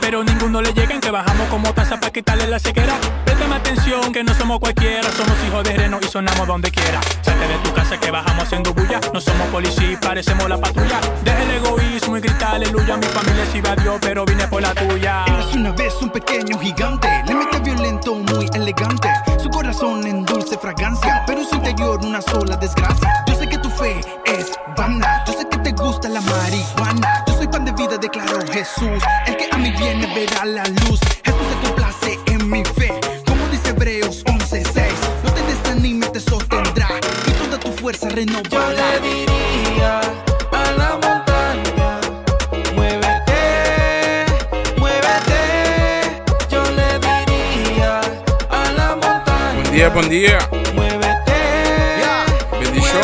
Pero ninguno le llegan, que bajamos como taza para quitarle la ceguera. Préstame atención, que no somos cualquiera, somos hijos de reno y sonamos donde quiera. Salte de tu casa que bajamos haciendo bulla, no somos policía, parecemos la patrulla. Deja el egoísmo y grita aleluya, mi familia sí va a Dios, pero vine por la tuya. Eras una vez un pequeño gigante, le mete violento, muy elegante. Su corazón en dulce fragancia, pero en su interior una sola desgracia. Yo sé que tu fe es vana, yo sé que te gusta la marihuana. Yo soy pan de vida, declaró Jesús. El que a mí viene verá la luz. Jesús se complace en mi fe, como dice Hebreos 11:6. No te desanimes, te sostendrá y toda tu fuerza renovará. Yo le diría a la montaña, muévete, muévete. Yo le diría a la montaña. Bon dia, bon dia. Muévete, Bendishon.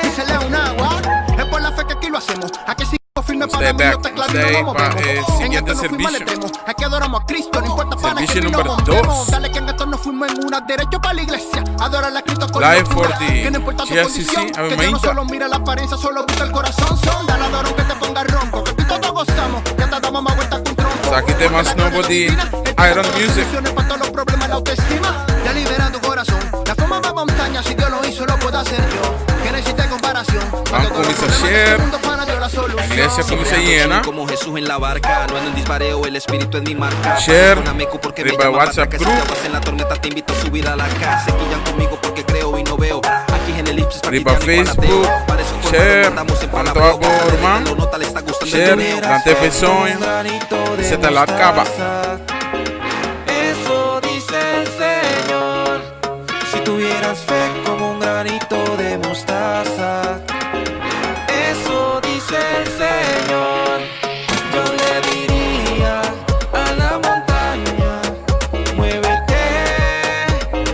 Dísele un agua, es por la fe que aquí lo hacemos. Aquí sí firme Stay para mí, back, yo te claro y stay no nos pa movemos. e En siguiente esto no fuimos al servicio. extremo. Aquí adoramos a Cristo, no importa para Servicio que número nos montemos. 2. Dale que en esto nos fuimos en una derecho para la iglesia. Adorar a Cristo con Live locura. for the Que no importa tu GFCC, condición, Ave que Dios no Mainta. solo mira la apariencia, solo busca el corazón. Son, dale adoro que te ponga ronco, que aquí todos gozamos, ya te damos más vuelta que un tronco. Esaki ta mas Porque la nobo gloria di divina, él tiene Iron todas las Music. soluciones para todos los problemas, la autoestima. Ya libera tu corazón. La forma va montaña, si Dios lo hizo, lo puedo hacer yo. Que no existe comparación. Van Cuando todos los cuminsa problemas de este share. mundo, pana, Dios la solución. Iglesia cuminsa llena. Como Jesús en la barca, no ando en dispareo, el espíritu es mi marca. Share. Con Ameco porque me Riba llaman WhatsApp para que group. Si te vas en la tormenta te invito a subir a la casa. Se quillan conmigo porque creo y no veo. Aquí en el Ipsos, Riba Facebook. Share. Anto abo ruman. Share. Lanta e soño. Se Se ta laat caba. Eso dice el Señor. Si tuvieras fe como un granito de mostaza. Eso dice el Señor. Yo le diría a la montaña, muévete,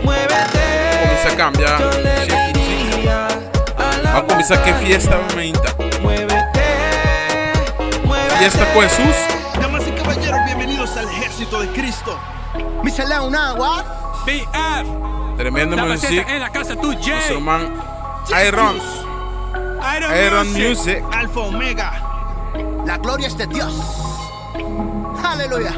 muévete. Cuminsa cambia. Yo le Share. diría a la Ban cuminsa cu montaña, fiesta mainta. Muévete, muévete. Fiesta cu Jesús. Damas y caballeros, bienvenidos al ejército de Cristo. Mísele un agua. BF. Tremendo La music. paciencia en la casa tu J. Nuestro man Iron. Iron, Iron Music. Alfa Omega. La gloria es de Dios. Aleluya.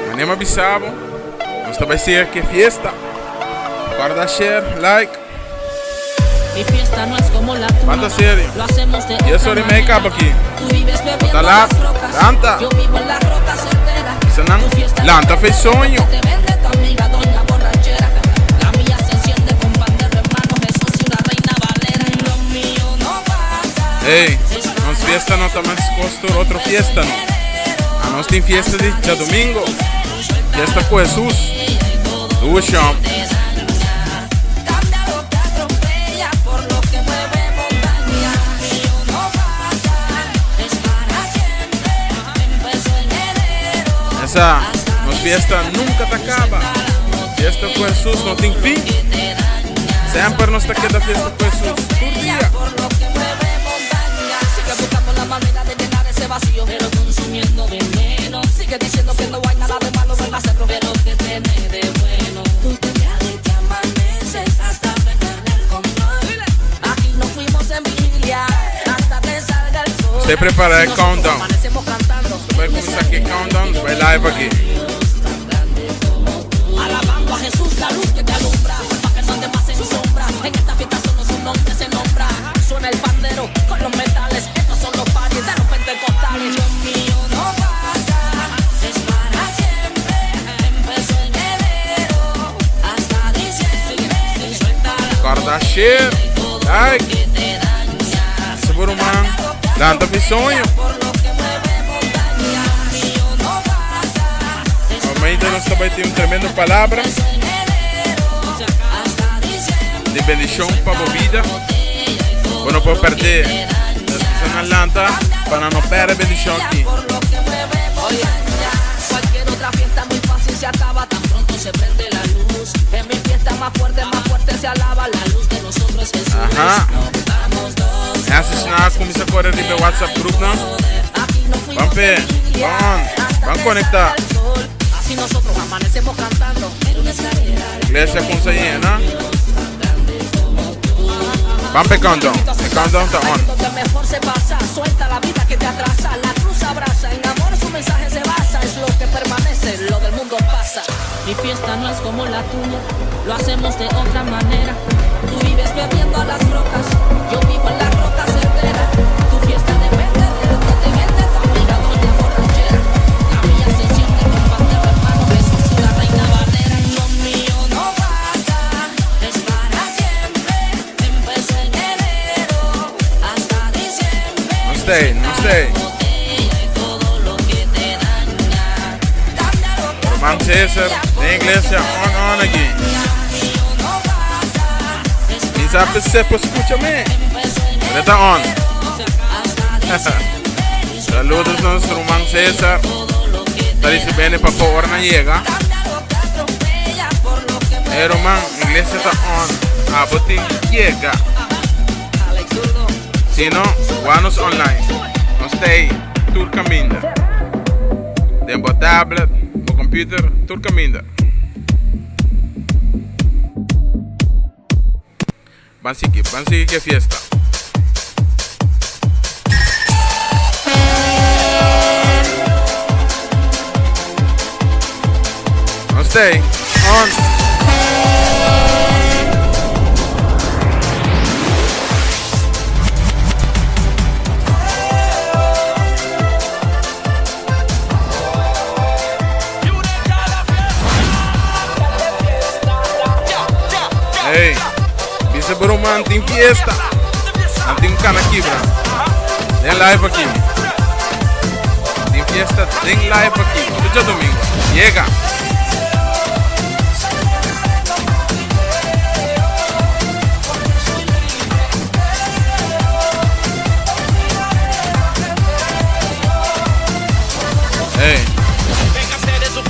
Manera mi a bisa bo, nos ta bay sigui cu fiesta. Guarda share, like. Mi fiesta no es como la tuya. Banda serio. Lo hacemos de Y otra eso manera. make up aquí. Tú vives bebiendo Bota las rocas. lanta. Yo vivo en la roca certera. Sanan, Tu fiesta lanta depende fe de lo soño. que te vende tu amiga doña borrachera. La mía se enciende con pandero en mano, Jesús y una reina valera. Lo mío no pasa. Hey, nos fiesta no ta mas cos otro fiesta no. A nos tin fiesta di diadomingo. Fiesta cu Jesús. Dusham. Cambia lo que atropella por lo que mueve montaña. Mío no pasa, es para siempre. Empezó en enero. Esa, nos fiesta nunca ta caba. Fiesta cu Jesús no tin fin. Semper nos ta keda fiesta cu Jesús. Tur dia. Por lo que mueve montaña. Sigue buscando la manera de llenar ese vacío, pero consumiendo veneno. Sigue diciendo que no hay nada de malo en hacerlo, pero que tiene de bueno. Tú te y te amaneces hasta perder el control. Aquí nos fuimos en vigilia hasta que salga el sol. Stay prepara e countdown. Amanecemos cantando. Bay cuminsa aki e countdown, bay live aki. Alabando a Jesús, la luz que te alumbra, pa' que no andes más en sombra. En esta fiesta solo su nombre se nombra. Suena el pandero con los metales. Estos son los parties de los pentecostales. Lo mío no pasa, es para siempre. Empezó en enero hasta diciembre. Suelta la Guarda share, like. Seguro man, lanta mi soño. por lo que mueve montaña. Mío no pasa, Aumenta nos tambe tin un tremendo palabra hasta diciembre. di bendicion pa bo bida. Bo no por perdé. Nos lanta pa nan no perde bendicion aki. Aha. Message nan a cuminsa core riba e WhatsApp group nan. Ban pe, ban on, ban conecta. Iglesia cuminsa yena. Ban pe countdown. E countdown ta on. Mi fiesta no es como la tuya, lo hacemos de otra manera. Tú vives bebiendo a las rocas, yo vivo en la roca certera. Tu fiesta depende de lo que te vende tu amiga doña borrachera. La mía se siente con pandero hermano Jesús y la reina Valera. Lo mío no pasa, es para siempre. Empezó en enero hasta diciembre. No stay, no stay. Ruman Cesar, den iglesia on on aki. Mi sa p'esei por scucha mi. Pero e ta on. Saludos nos ruman Cesar. Ta ricibiendo pa por ora nan yega. E ruman, iglesia ta on. Abo tin yega. Si no, wak nos online. Nos ta ei tur caminda. Den bo tablet, bo computer, tur caminda. Ban sigui, ban sigui ke fiesta. Nos ta ei on. Hey, bisa broma tin fiesta. Nan tin un cana kibra. Den live aki. Tin fiesta den live aki. Tur domingo. Yega. Hey.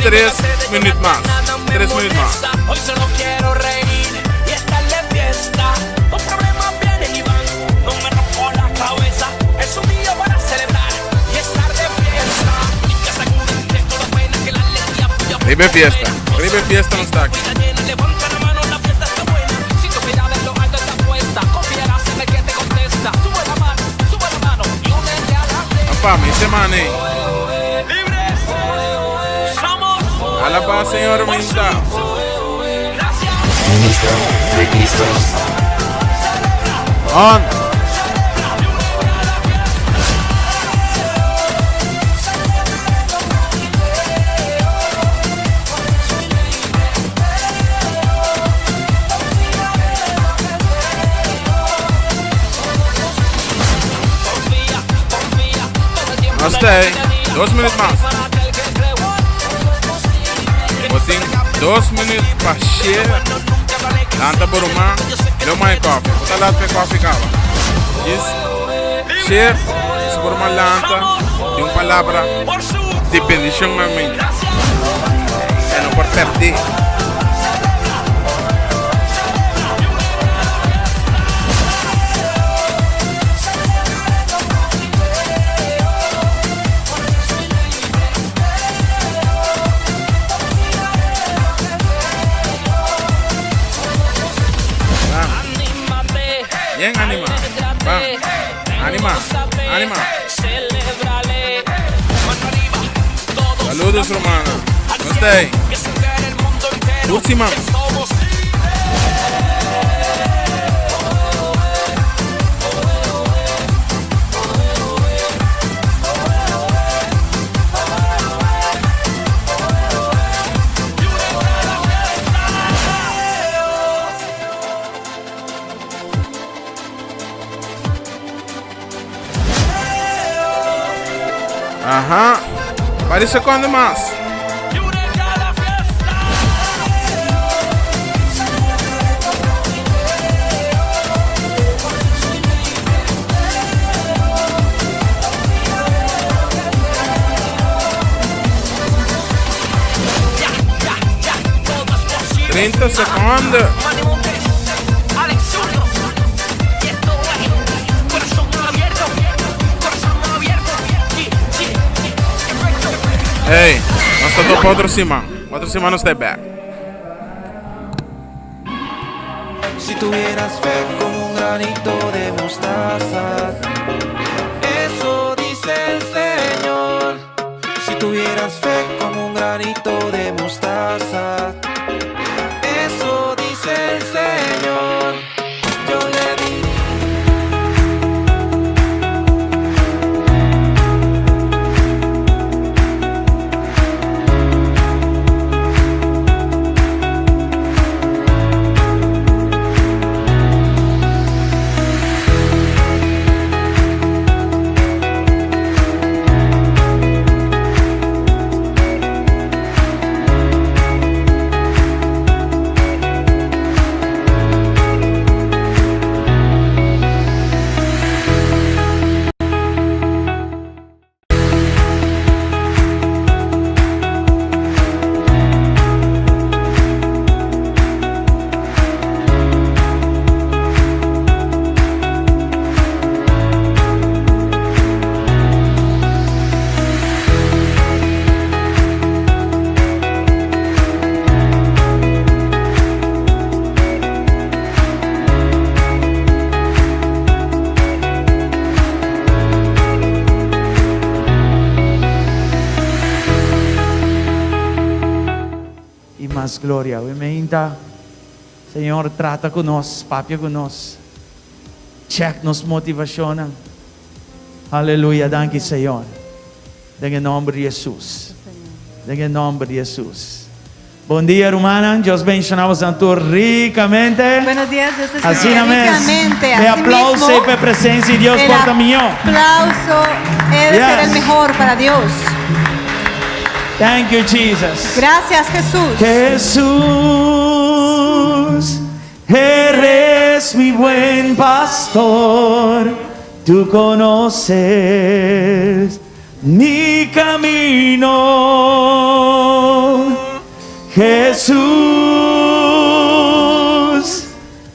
Tres minuut mas. Tres minuut mas. Hoy solo quiero reír y estar de fiesta. Los problemas vienen y van, no me rompo la cabeza. Es un día para celebrar y estar de fiesta. Y que sacude esto la pena que la alegría fluya por Riba fiesta. Riba fiesta nos ta aki. llena. Levanta la mano, la fiesta está buena. Si tu mirada en lo alto está puesta, confiarás en el que te contesta. Sube la mano, sube la mano y únete a la Apa, mi semana ei. Libres somos. Alaba Señor minta. Ministro de Cristo. On. Nos ta ei. Dos minuut mas. Bo tin dos minuut pa share. Lanta bo ruman. Lo mai koffie. Bo ta laat pe koffie kaba. Yes. Share. Si bo ruman lanta. Di un palabra di bendicion na mi. E no por perdé. Bien anima. Bam. Anima. Anima. Saludos, romana. Nos ta ei. Última. Aha. Varios secondo mas. 30 seconde. Hey, nos ta topa otro siman. Otro siman nos ta back. Si tuvieras fe como un granito de mostaza, eso dice el Señor. Si tuvieras fe como un granito de mostaza, eso dice el Señor. Yo le di. Y mas gloria. We meinta, Señor, trata cu nos, papia cu nos. Check nos motivacionnan. Aleluya, danki Señor. Den e nomber di Jesus. Den e nomber di Jesus. Bon dia, rumannan. Dios bendiciona boso tur ricamente. Buenos días, Dios te Asina bendiga mes. ricamente. De Así aplauso mismo, y pa presencia di Dios el por ta miho. aplauso debe ser el Yes. mejor para Dios. Thank you, Jesus. Gracias, Jesús. Jesús, eres mi buen pastor, tú conoces mi camino. Jesús,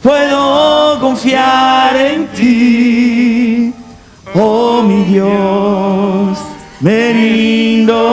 puedo confiar en ti. Oh mi Dios, me rindo.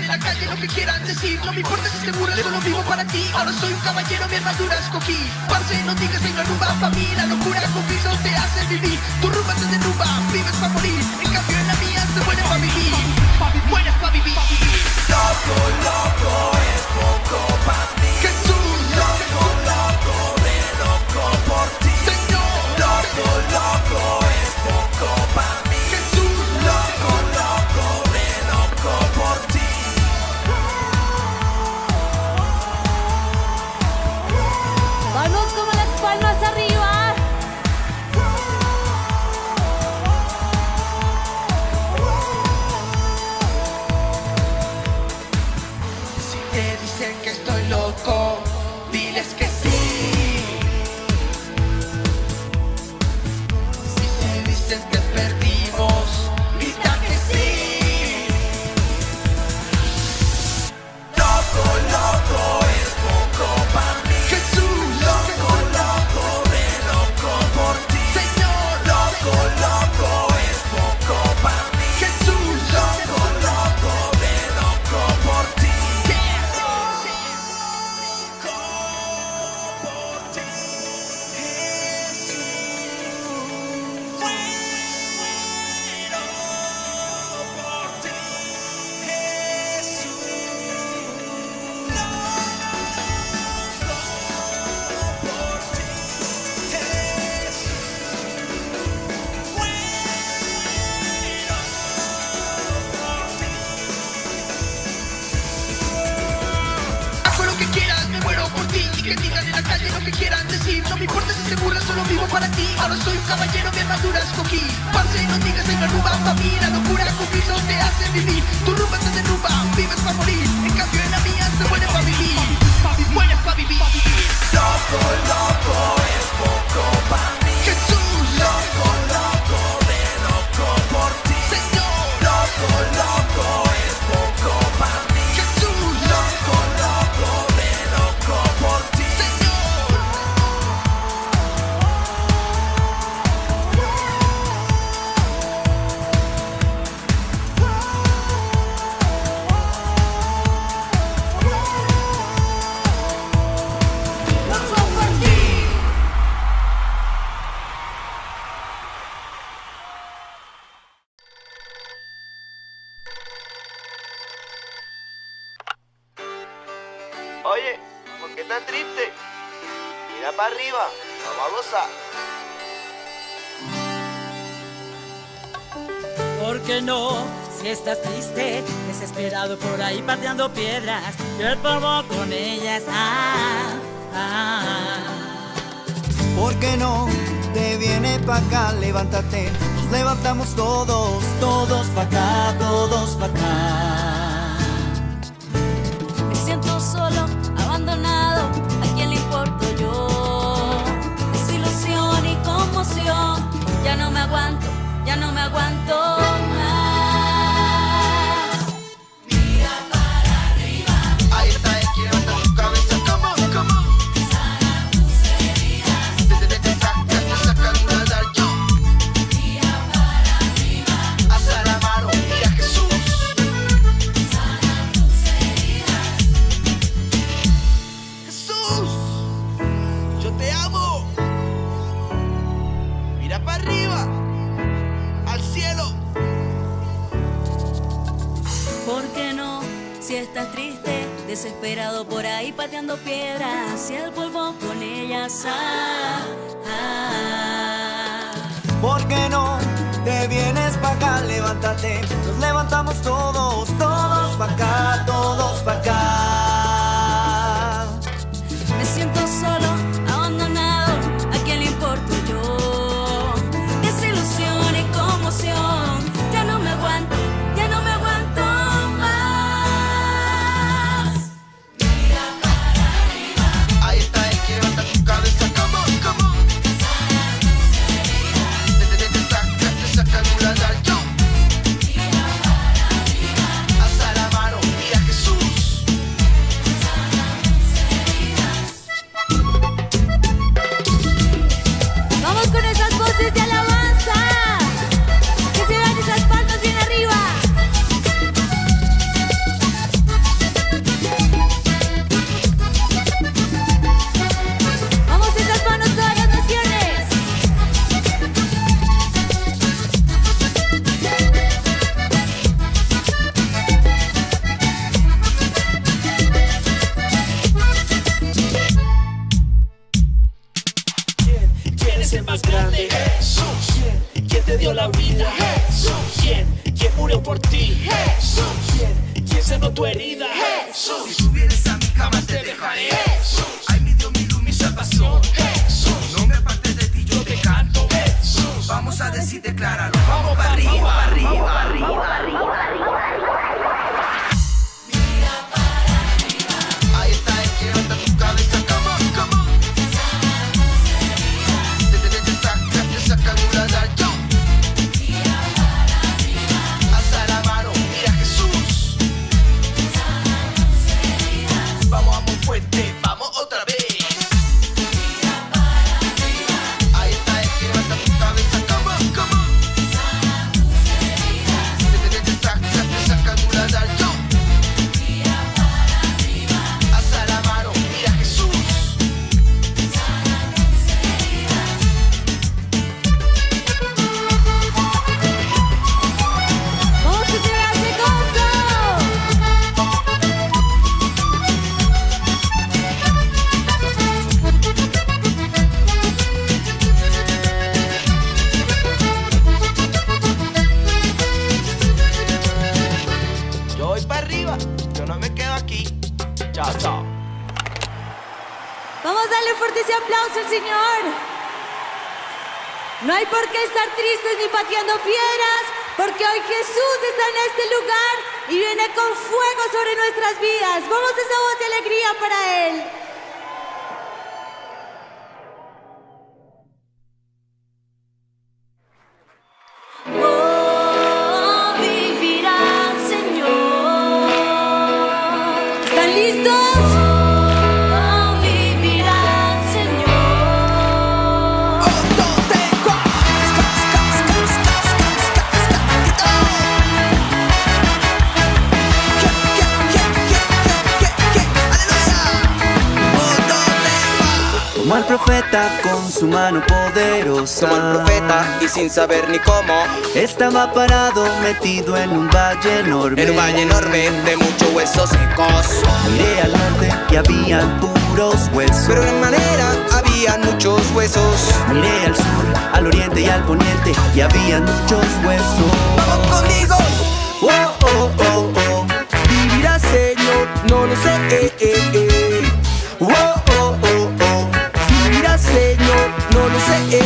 en la calle lo que quieran decir. No me importa si se burlan, solo vivo para ti. Ahora soy un caballero, mi armadura escogí. Parce, no digas hay una rumba pa' mí. La locura con Cristo te hace vivir. Tu rumba se derrumba, vives pa' morir. En cambio en la mía se muere pa' vivir. Mueres pa' vivir. Loco, loco es poco pa' mí. Jesús, Loco, loco, re loco por ti. Señor, Loco, loco es poco pa' mí. Jesús, Loco, loco, re loco por ti. Vamos como las palmas arriba. Si te dicen que estoy loco, diles que sí. Si te dicen que perdimos, grita que sí. Loco, loco es poco pa' mí. Jesús, Loco, loco, re loco por ti. Señor, Loco, loco es poco pa' mí. Jesús, Loco, loco, re loco por ti. Loco por ti, Jesús. Muero por ti, Jesús. Loco por ti, Jesús. Muero por ti. Hago lo que quieras, me muero por ti. Y que digan en la calle lo que quieran decir. No me importa si se burlan, solo vivo para ti. Ahora soy un caballero, mi armadura escogí. Parce, no digas hay una rumba pa' mí. La locura con Cristo te hace vivir. Tu rumba se derrumba, vives pa' morir. En cambio en la mía se muere pa' vivir. Mueres pa' vivir. Loco, loco es poco pa' mí. Jesús, Loco, loco, re loco por ti. Señor, Loco, loco es poco pa' mí. Jesús, Loco, loco, re loco por ti. Señor. Loco por ti. Oye, ¿por qué estás triste? Mira para arriba, vamos a gozar. ¿Por qué no? Si estás triste, desesperado por ahí pateando piedras, yo el polvo con ellas. Ah, ah. ¿Por qué no te vienes pa' acá? Levántate, nos levantamos todos, todos pa' acá, todos pa' acá. Me siento solo, abandonado, ¿a quién le importo yo? Desilusión y conmoción, ya no me aguanto, ya no me aguanto más. Mira para arriba. Ahí está él que levanta tu cabeza. Come on, come on. Sana tus heridas. Te, te, te saca, te saca de un radar, yo. Mira para arriba. Alza la mano, mira a Jesús. Sana tus heridas. Jesús, yo te amo. Mira para arriba, al cielo. ¿Por qué no? Si estás triste, desesperado por ahí pateando piedras y el polvo con ellas. Ah, ah. ¿Por qué no te vienes pa' acá? Levántate, nos levantamos todos, todos pa' acá, todos pa' acá. Me siento solo, abandonado, ¿a quién le importo yo? Desilusión y conmoción, ya no me aguanto, ya no me aguanto más. Mira para arriba. Ahí está él que levanta tu cabeza. Come on, come on. Sana tus heridas. Te, te, te, te saca, te saca de un radar, yo. Mira para arriba. Alza la mano, mira a Jesús. te dio la vida? Jesús. ¿Quién? ¿Quién murió por ti? Jesús. ¿Quién? ¿Quién sanó tu herida? Jesús. Si tú vienes a mí jamás te dejaré. Jesús. Ay, mi Dios, mi luz, mi salvación. Jesús. No me apartes de ti, yo te canto. Jesús. Vamos a decir, decláralo. Vamos para arriba, arriba, arriba, arriba, arriba. Ahí está él, levanta tu cabeza, come on, come on. Te, te, te, te, saca, te saca de un ladar, yo. Alza la mano, mira a Jesús. Vamos, vamos fuerte, vamos otra vez. Ahí está él, levanta tu cabeza, come on, come on. Te, te, te, te, saca, te saca de un ladar, yo. Alza la mano, mira a Jesús. ¡Vamos que se vea ese gozo! Yo voy para arriba, yo no me quedo aquí. Chao, chao. Vamos a darle fuerte ese aplauso al Señor. No hay por qué estar tristes ni pateando piedras, porque hoy Jesús está en este lugar y viene con fuego sobre nuestras vidas. Vamos a esa voz de alegría para Él. Oh, vivirá, Señor. ¿Están listos? Oh, vivirá, Señor. Como el profeta con su mano poderosa. Como el profeta y sin saber ni cómo. Estaba parado metido en un valle enorme. En un valle enorme de muchos huesos secos. Miré al norte y habían puros huesos. Pero de gran manera había muchos huesos. Miré al sur, al oriente y al poniente y habían muchos huesos. ¡Vamos conmigo! Oh, oh, oh, oh. Vivirá, Señor, no lo sé. Eh, eh. Oh, oh, oh, oh. Vivirá, Señor, no lo sé. Eh.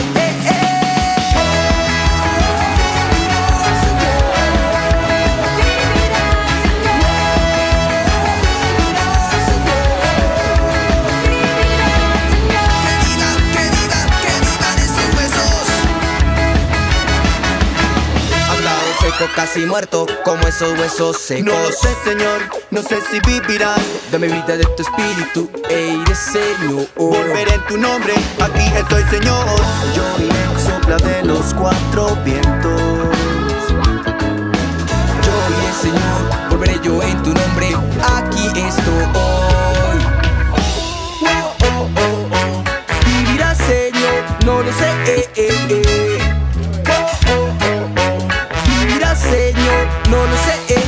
Que vivan esos huesos. Hablado seco, casi muerto, como esos huesos secos. No lo sé, Señor, no sé si vivirán. Dame vida de tu espíritu e iré, Señor. Volveré en tu nombre, aquí estoy, Señor. Yo iré, sopla de los cuatro vientos. Yo iré, Señor, volveré yo en tu nombre. Aquí estoy. Oh, oh, oh, oh. Vivirá, Señor, no lo sé. Eh. Oh, oh, oh, oh. Vivirá, Señor, no lo sé. Eh.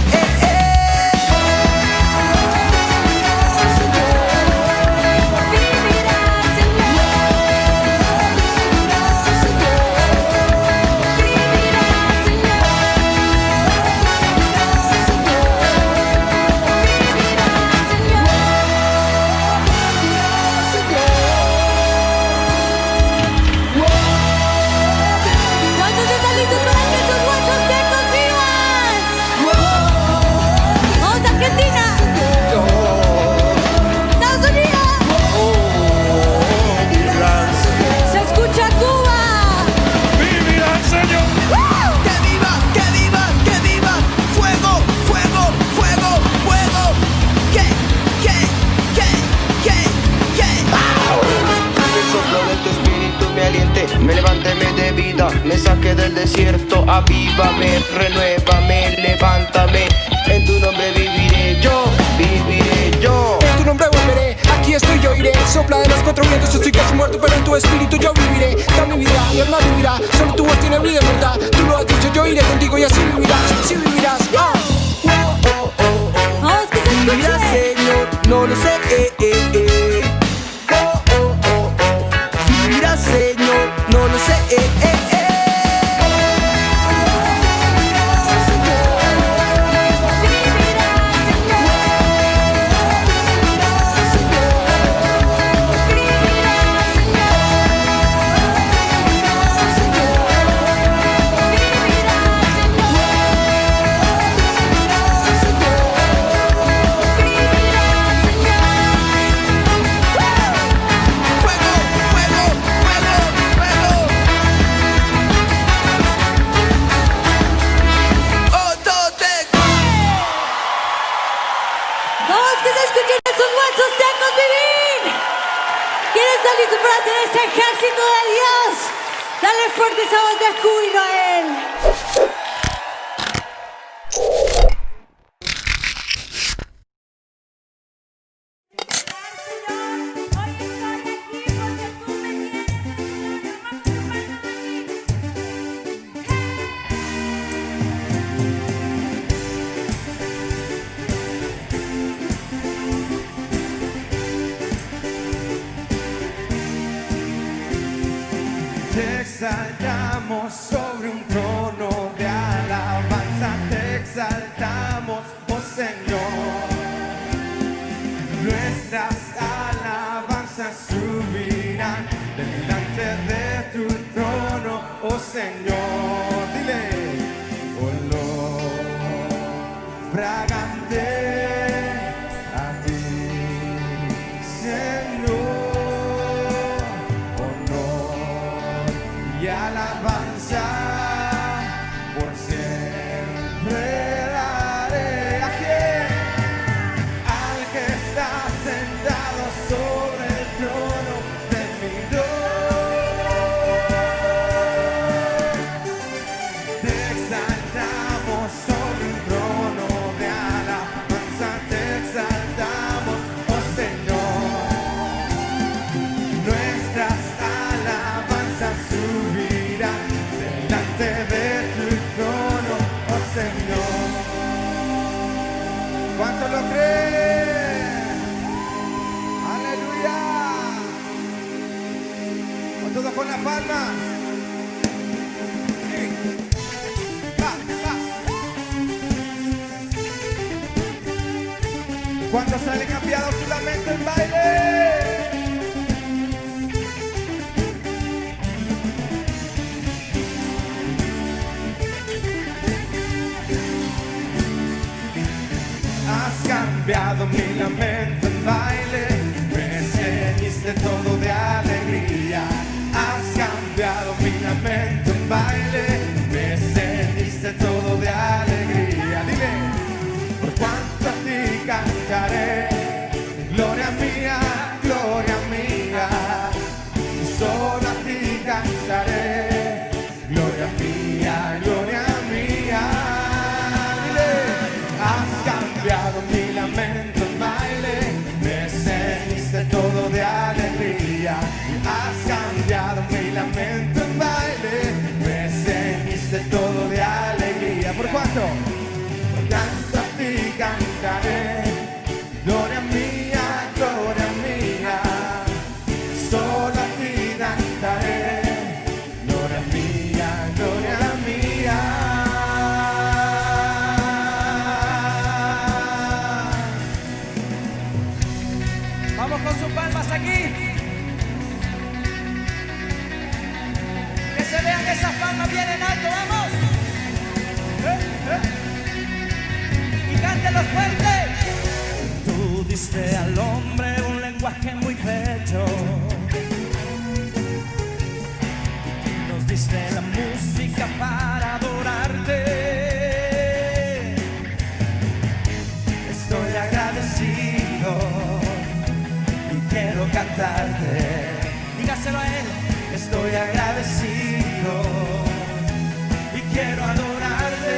¿Cuántos están listos para que sus huesos secos vivan? ¡Vamos, Argentina! ¡Estados Unidos! ¡Se escucha Cuba! ¡Vivirá el Señor! ¡Que viva, que viva, que viva! ¡Fuego, fuego, fuego, fuego! ¿Qué, qué, qué, qué, qué? El soplo de tu espíritu me aliente, me levante, me dé vida, me saque del desierto, avívame, renuévame, levántame. En tu nombre viviré yo, viviré yo. En tu nombre volveré, aquí estoy yo iré. Sopla de los cuatro vientos, estoy casi muerto, pero en tu espíritu yo viviré. Dame vida, mi alma vivirá. Solo tu voz tiene vida en verdad. Tú lo has dicho, yo iré contigo y así vivirás, sí vivirás. Ah. Oh, oh, oh, oh. ¡Vamos, que se Vivirá, escuche! Señor, no lo sé. Eh. Oh, oh, oh, oh. Vivirá, Señor, no lo sé. Eh. está listo para hacer este ejército de Dios? Dale fuerte esa voz de júbilo a Él. Te exaltamos sobre un trono de alabanza, te exaltamos, oh Señor. Nuestras alabanzas subirán delante de tu trono, oh Señor. Dile, olor fragante a ti, Señor. Honor y alabanza por siempre daré. ¿A quién? Al que está sentado sobre el trono de mi Dios. Te exaltamos sobre un trono de alabanza, te exaltamos, oh Señor. Nuestras alabanzas subirán delante de tu trono, oh Señor. ¿Cuántos lo creen? Aleluya. Con todos con las palmas. Sí. Va, va. ¿Cuántos salen cambiados su lamento en baile? Has cambiado mi lamento en baile, me ceñiste todo de alegría. Has cambiado mi lamento en baile, me ceñiste todo de alegría. Dile, por cuanto a ti cantaré, gloria mía, gloria mía. Solo a ti cantaré, gloria mía, gloria mía. Dile, has cambiado mi lamento en baile, me ceñiste todo de alegría. Has cambiado mi lamento en baile, me ceñiste todo de alegría. ¿Por cuánto? Por tanto a ti cantaré, gloria mía, gloria mía. Solo a ti cantaré, gloria mía, gloria mía. Vamos con sus palmas aquí. Que se vean esas palmas bien en alto, vamos. Y cántenlo fuerte. Tú diste al hombre un lenguaje muy bello. Nos diste la música para adorarte. Estoy agradecido y quiero cantarte. Dígaselo a él. Estoy agradecido y quiero adorarte.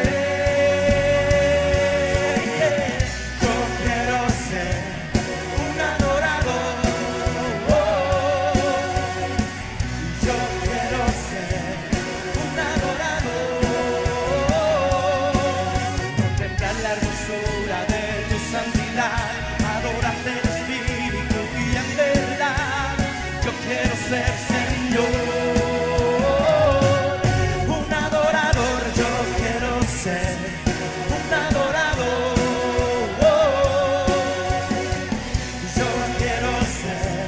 Yo quiero ser un adorador. Yo quiero ser un adorador. Contemplar la hermosura de tu santidad, adorarte en espíritu y en verdad. Yo quiero ser, Señor, un adorador. Yo quiero ser un adorador. Yo quiero ser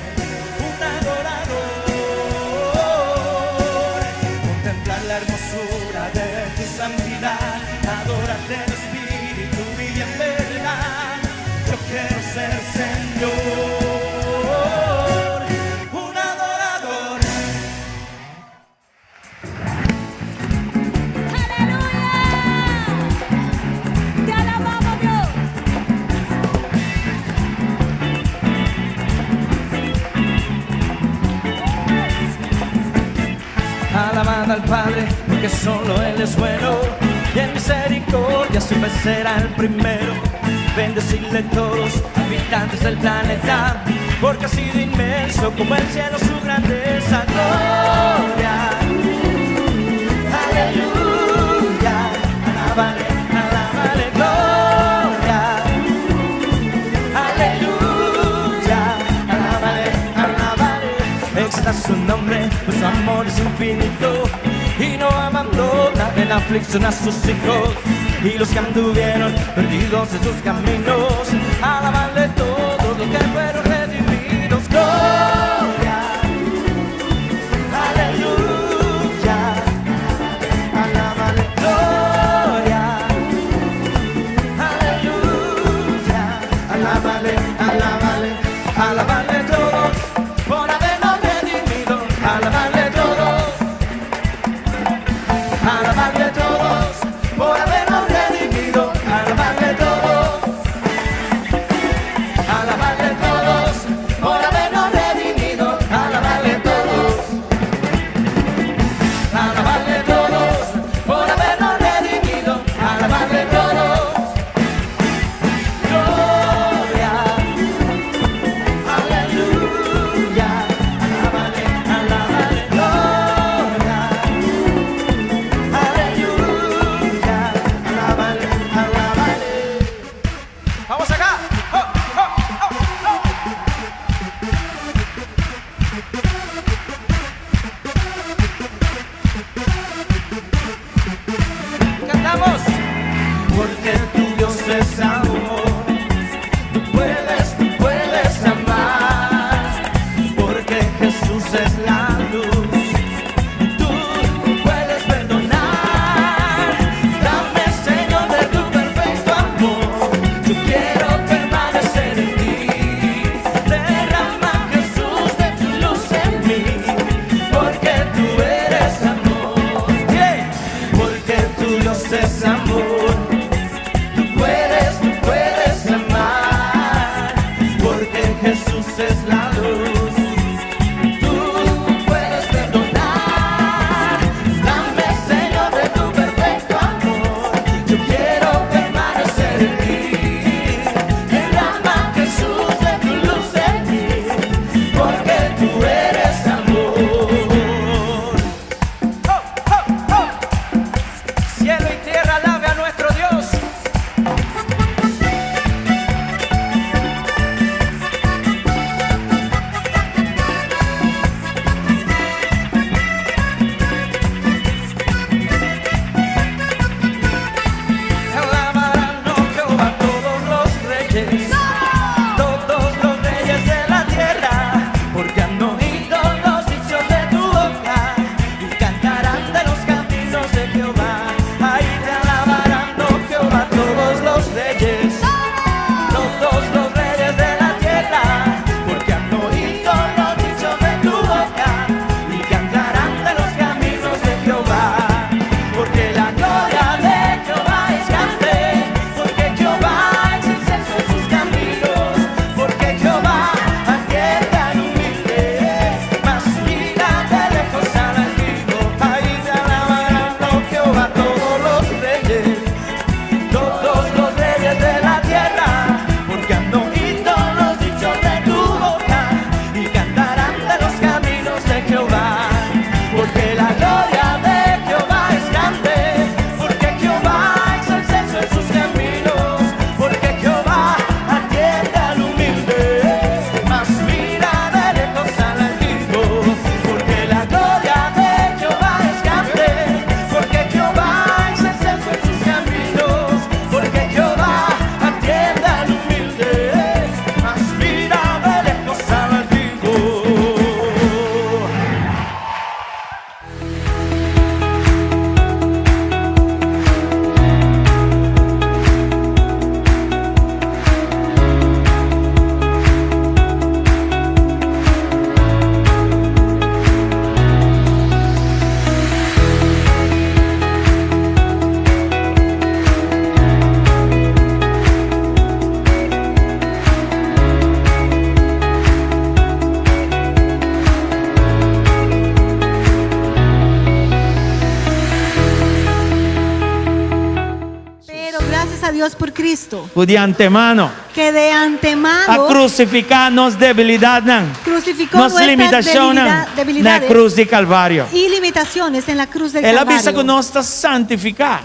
un adorador. Contemplar la hermosura de tu santidad, adorarte en espíritu y en verdad. Yo quiero ser, Señor, un adorador. ¡Aleluya! Te alabamos, Dios. al Padre, porque solo Él es bueno. Y en misericordia siempre será el primero. Bendecirle todos, habitantes del planeta, porque ha sido inmenso como el cielo su grandeza. Gloria, aleluya, alábale, alábale, gloria, aleluya, alábale, alábale. Exalta su nombre, pues su amor es infinito y no abandona en aflicción a sus hijos. Y los que anduvieron perdidos en sus caminos, alabanle todos los que fueron redimidos. Gloria, aleluya, alábale, gloria, aleluya, alábale, alábale, alábale todos por habernos redimido, alábale todos, alábale todos por habernos redimido, alábale todos, alábale todos por habernos redimido, alábale todos, alábale todos por habernos redimido, alábale todos. Gloria, aleluya, alábale, alábale, gloria, aleluya, alábale, alábale. Vamos acá. Oh, oh, oh, oh. Cantamos. Porque tu Dios es amor. Tú puedes amar. Porque Jesús es la luz. Tú puedes perdonar. Dame, Señor, de tu perfecto amor. Yo quiero permanecer en ti. Derrama, Jesús, de tu luz en mí. Porque tú eres amor. Yeah. Porque tu Dios es amor. Tú puedes amar. Porque Jesús es la luz. Tú puedes perdonar. Dame, Señor, de tu perfecto amor. Yo quiero permanecer en ti. Derrama, Jesús, de tu luz en mí. Porque tú eres amor. Oh, oh, oh. Cielo y tierra alabe a nuestro a Dios por Cristo, Ku di antemano que de a antemano krusifiká nos debilidatnan, crucificó nos nuestras limitashonnan debilida- na debilidades krus di Kalvario. y limitaciones en la cruz del El a bisa ku Calvario. nos ta santifiká.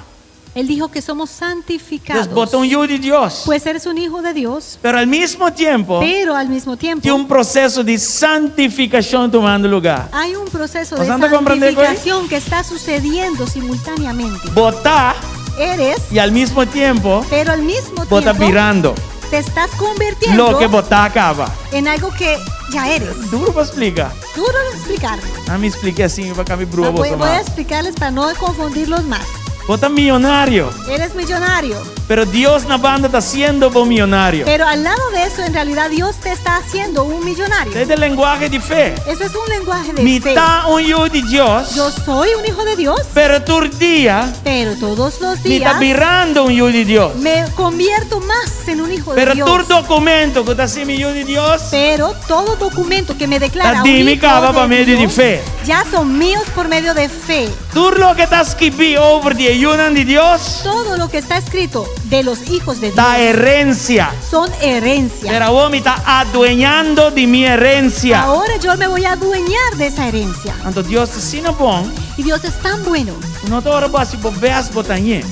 Él dijo que somos Dus santificados. bo ta un yu di Dios. Pues eres un hijo de Dios, Pero al mismo tiempo, pero al mismo tiempo tin un proseso di santifikashon tumando lugá. hay un proceso de ¿Nos anda comprende, güey? santificación que está sucediendo simultáneamente. Bo ta Eres, i al mismo tiempo, pero al mismo bo ta tiempo birando te estás convirtiendo loke bo ta kaba. en algo que ya eres. Duro pa splika. Duro de explicar. Ami splika asina pa ka mi brua Voy, boso voy a mas. explicarles para no confundirlos más. Bo ta miyonario, Eres millonario, pero Dios na banda ta hasiendo bo miyonario. pero al lado de eso, en realidad Dios te está haciendo un millonario. Esei ta lenguahe di fe. Eso es un lenguaje de Mi fe. ta un yu di Dios, Yo soy un hijo de Dios, pero tur dia pero todos los mi ta días birando un yu di Dios. me convierto más en un hijo de Pero Dios. tur documento ku ta hasi mi yu di Dios, Pero todo documento que me declara ta un di mi hijo kaba de pa medio di Dios, fe. ya son míos por medio de fe. Tur loke ta skibí over di e yunan di Dios Todo lo que está escrito de los hijos de Dios ta herencia. son herencia. Pero awor mi ta adueñando di mi herencia. Ahora yo me voy a adueñar de esa herencia. Anto Dios ta asina bon. Y Dios es tan bueno. No ta ora bo hasi bo best bo ta hañ'é.